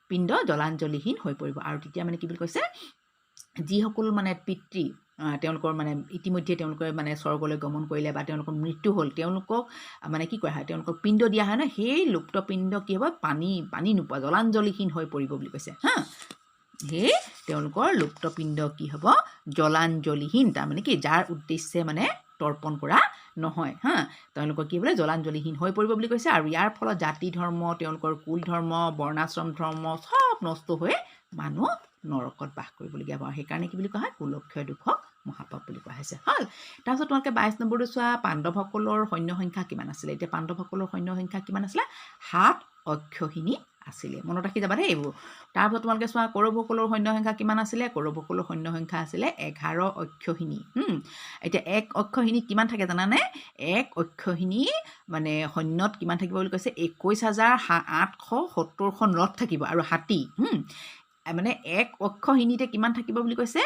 পিণ্ড জলাঞ্জলিহীন হৈ পৰিব। আৰু তেতিয়া মানে কি বুলি কৈছে, যিসকল মানে পিতৃ তেওঁলোকৰ মানে ইতিমধ্যে তেওঁলোকে মানে স্বৰ্গলৈ গমন কৰিলে বা তেওঁলোকৰ মৃত্যু হ'ল, তেওঁলোকক মানে কি কৰা হয়, তেওঁলোকক পিণ্ড দিয়া হয় ন, সেই লুপ্ত পিণ্ড কি হ'ব, পানী নোপোৱা জলাঞ্জলিহীন হৈ পৰিব বুলি কৈছে। হা, সেই তেওঁলোকৰ লুপ্ত পিণ্ড কি হ'ব, জলাঞ্জলিহীন, তাৰমানে কি, যাৰ উদ্দেশ্যে মানে তৰ্পণ কৰা নহয়, হা, তেওঁলোকৰ কি বোলে জলাঞ্জলিহীন হৈ পৰিব বুলি কৈছে। আৰু ইয়াৰ ফলত জাতি ধৰ্ম, তেওঁলোকৰ কুল ধৰ্ম, বৰ্ণাশ্ৰম ধৰ্ম চব নষ্ট হৈ মানুহ নৰকত বাস কৰিবলগীয়া হ'ব। সেইকাৰণে কি বুলি কোৱা হয়, কুলক্ষয় দুখক মহাপাপ বুলি কোৱা হৈছে। হ'ল, তাৰপিছত তোমালোকে 22 নম্বৰটো চোৱা, পাণ্ডৱসকলৰ সৈন্য সংখ্যা কিমান আছিলে। এতিয়া পাণ্ডৱসকলৰ সৈন্য সংখ্যা কিমান আছিলে, 7 অক্ষহিণী আছিলে। মনত ৰাখি যাবা দেই এইবোৰ। তাৰপিছত তোমালোকে চোৱা, কৌৰৱসকলৰ সৈন্য সংখ্যা কিমান আছিলে? কৌৰৱসকলৰ সৈন্য সংখ্যা আছিলে 11 অক্ষহিণী। এতিয়া এক অক্ষহিণীত কিমান থাকে জানানে? এক অক্ষহিণী মানে সৈন্যত কিমান থাকিব বুলি কৈছে? 21,870খন ৰথ থাকিব আৰু হাতী। মানে এক অক্ষহিণীতে কিমান থাকিব বুলি কৈছে?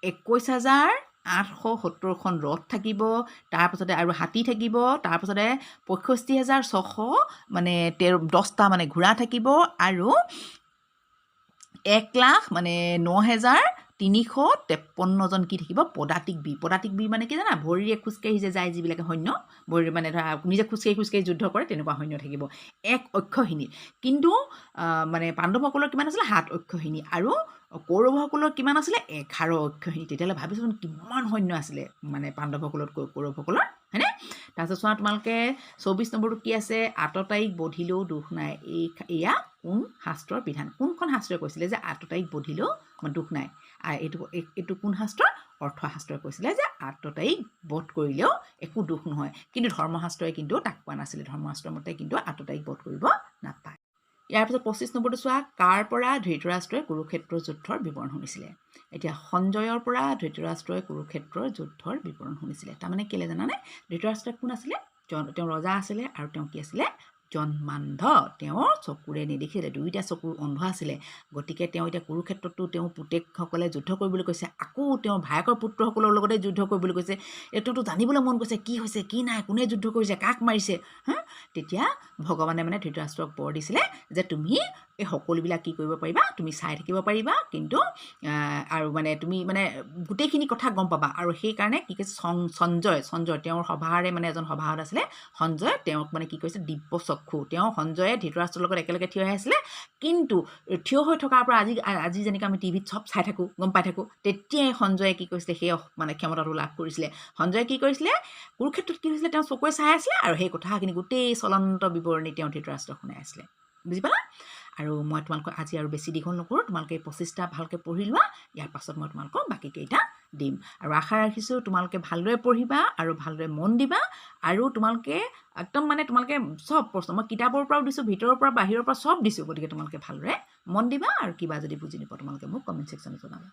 21,870খন ৰথ থাকিব, তাৰপাছতে আৰু হাতী থাকিব, তাৰপাছতে 65,600 মানে 10টা মানে ঘোঁৰা থাকিব আৰু 1,00,000 মানে 9,353জন কি থাকিব? পদাতিক বীৰ। পদাতিক বীৰ মানে কি জানা? ভৰিৰে খোজকাঢ়ি যে যায় যিবিলাকে সৈন্য, ভৰিৰে মানে ধৰা নিজে খোজকাঢ়ি খোজকাঢ়ি যুদ্ধ কৰে তেনেকুৱা সৈন্য থাকিব এক অক্ষহিণী। কিন্তু মানে পাণ্ডৱসকলৰ কিমান আছিলে? 7 অক্ষহিণী আৰু কৌৰৱসকলৰ কিমান আছিলে? 11 অক্ষহিণী। তেতিয়াহ'লে ভাবিছোন কিমান সৈন্য আছিলে মানে পাণ্ডৱসকলতকৈ কৌৰৱসকলৰ, হয়নে? তাৰপিছত চোৱা তোমালোকে 24 নম্বৰটো কি আছে? আততায়ীক বধিলেও দোষ নাই। এয়া কোন শাস্ত্ৰৰ বিধান? কোনখন শাস্ত্ৰই কৈছিলে যে আততায়ীক বধিলেও দোষ নাই? এইটো কোন শাস্ত্ৰ? অৰ্থশাস্ত্ৰই কৈছিলে যে আততায়ীক বধ কৰিলেও একো দোষ নহয়। কিন্তু ধৰ্মশাস্ত্ৰই কিন্তু তাক কোৱা নাছিলে। ধৰ্মশাস্ত্ৰৰ মতে কিন্তু আততায়ীক বধ কৰিব নাপায়। ইয়াৰ পিছত 25 নম্বৰটো চোৱা, কাৰ পৰা ধৃতৰাষ্ট্ৰই কুৰুক্ষেত্ৰ যুদ্ধৰ বিৱৰণ শুনিছিলে? এতিয়া সঞ্জয়ৰ পৰা ধৃতৰাষ্ট্ৰই কুৰুক্ষেত্ৰৰ যুদ্ধৰ বিৱৰণ শুনিছিলে। তাৰমানে কেলৈ জানানে? ধৃতৰাষ্ট্ৰ কোন আছিলে? তেওঁ ৰজা আছিলে আৰু তেওঁ কি আছিলে? জন্মান্ধ। তেওঁৰ চকুৰে নেদেখিলে, দুয়োটা চকুৰ অন্ধ আছিলে। গতিকে তেওঁ এতিয়া কুৰুক্ষেত্ৰতো তেওঁ পুতেকসকলে যুদ্ধ কৰিবলৈ কৈছে, আকৌ তেওঁ ভায়েকৰ পুত্ৰসকলৰ লগতে যুদ্ধ কৰিবলৈ কৈছে। এতিয়া তেওঁতো জানিবলৈ মন গৈছে কি হৈছে কি নাই, কোনে যুদ্ধ কৰিছে, কাক মাৰিছে। হা, তেতিয়া ভগৱানে মানে ধৃতৰাষ্ট্ৰক বৰ দিছিলে যে তুমি এই সকলোবিলাক কি কৰিব পাৰিবা, তুমি চাই থাকিব পাৰিবা, কিন্তু আৰু মানে তুমি মানে গোটেইখিনি কথা গম পাবা। আৰু সেইকাৰণে কি কৈছে, সঞ্জয় তেওঁৰ সভাৰে মানে এজন সভাসদ আছিলে সঞ্জয়, তেওঁক মানে কি কৈছে, দিব্য চক্ষু। তেওঁ সঞ্জয়ে ধৃতৰাষ্ট্ৰৰ লগত একেলগে থিয় হৈ আছিলে, কিন্তু থিয় হৈ থকাৰ পৰা আজি যেনেকৈ আমি টিভিত চব চাই থাকোঁ, গম পাই থাকোঁ, তেতিয়াই সঞ্জয়ে কি কৰিছিলে, সেই মানে ক্ষমতাটো লাভ কৰিছিলে। সঞ্জয়ে কি কৰিছিলে, কুৰুক্ষেত্ৰত কি হৈছিলে তেওঁ চকুৰে চাই আছিলে আৰু সেই কথাখিনি গোটেই চলন্ত বিৱৰণী তেওঁ ধৃতৰাষ্ট্ৰক শুনাই আছিলে। বুজি পালা? আৰু মই তোমালোকক আজি আৰু বেছি দীঘল নকৰোঁ, তোমালোকে এই 25টা ভালকৈ পঢ়ি লোৱা, ইয়াৰ পাছত মই তোমালোকক বাকীকেইটা দিম। আৰু আশা ৰাখিছোঁ তোমালোকে ভালদৰে পঢ়িবা আৰু ভালদৰে মন দিবা আৰু তোমালোকে একদম মানে তোমালোকে চব প্ৰশ্ন মই কিতাপৰ পৰাও দিছোঁ, ভিতৰৰ পৰা বাহিৰৰ পৰা চব দিছোঁ, গতিকে তোমালোকে ভালদৰে মন দিবা আৰু কিবা যদি বুজি নোপোৱা তোমালোকে মোক কমেণ্ট ছেকশ্যনত জনাবা।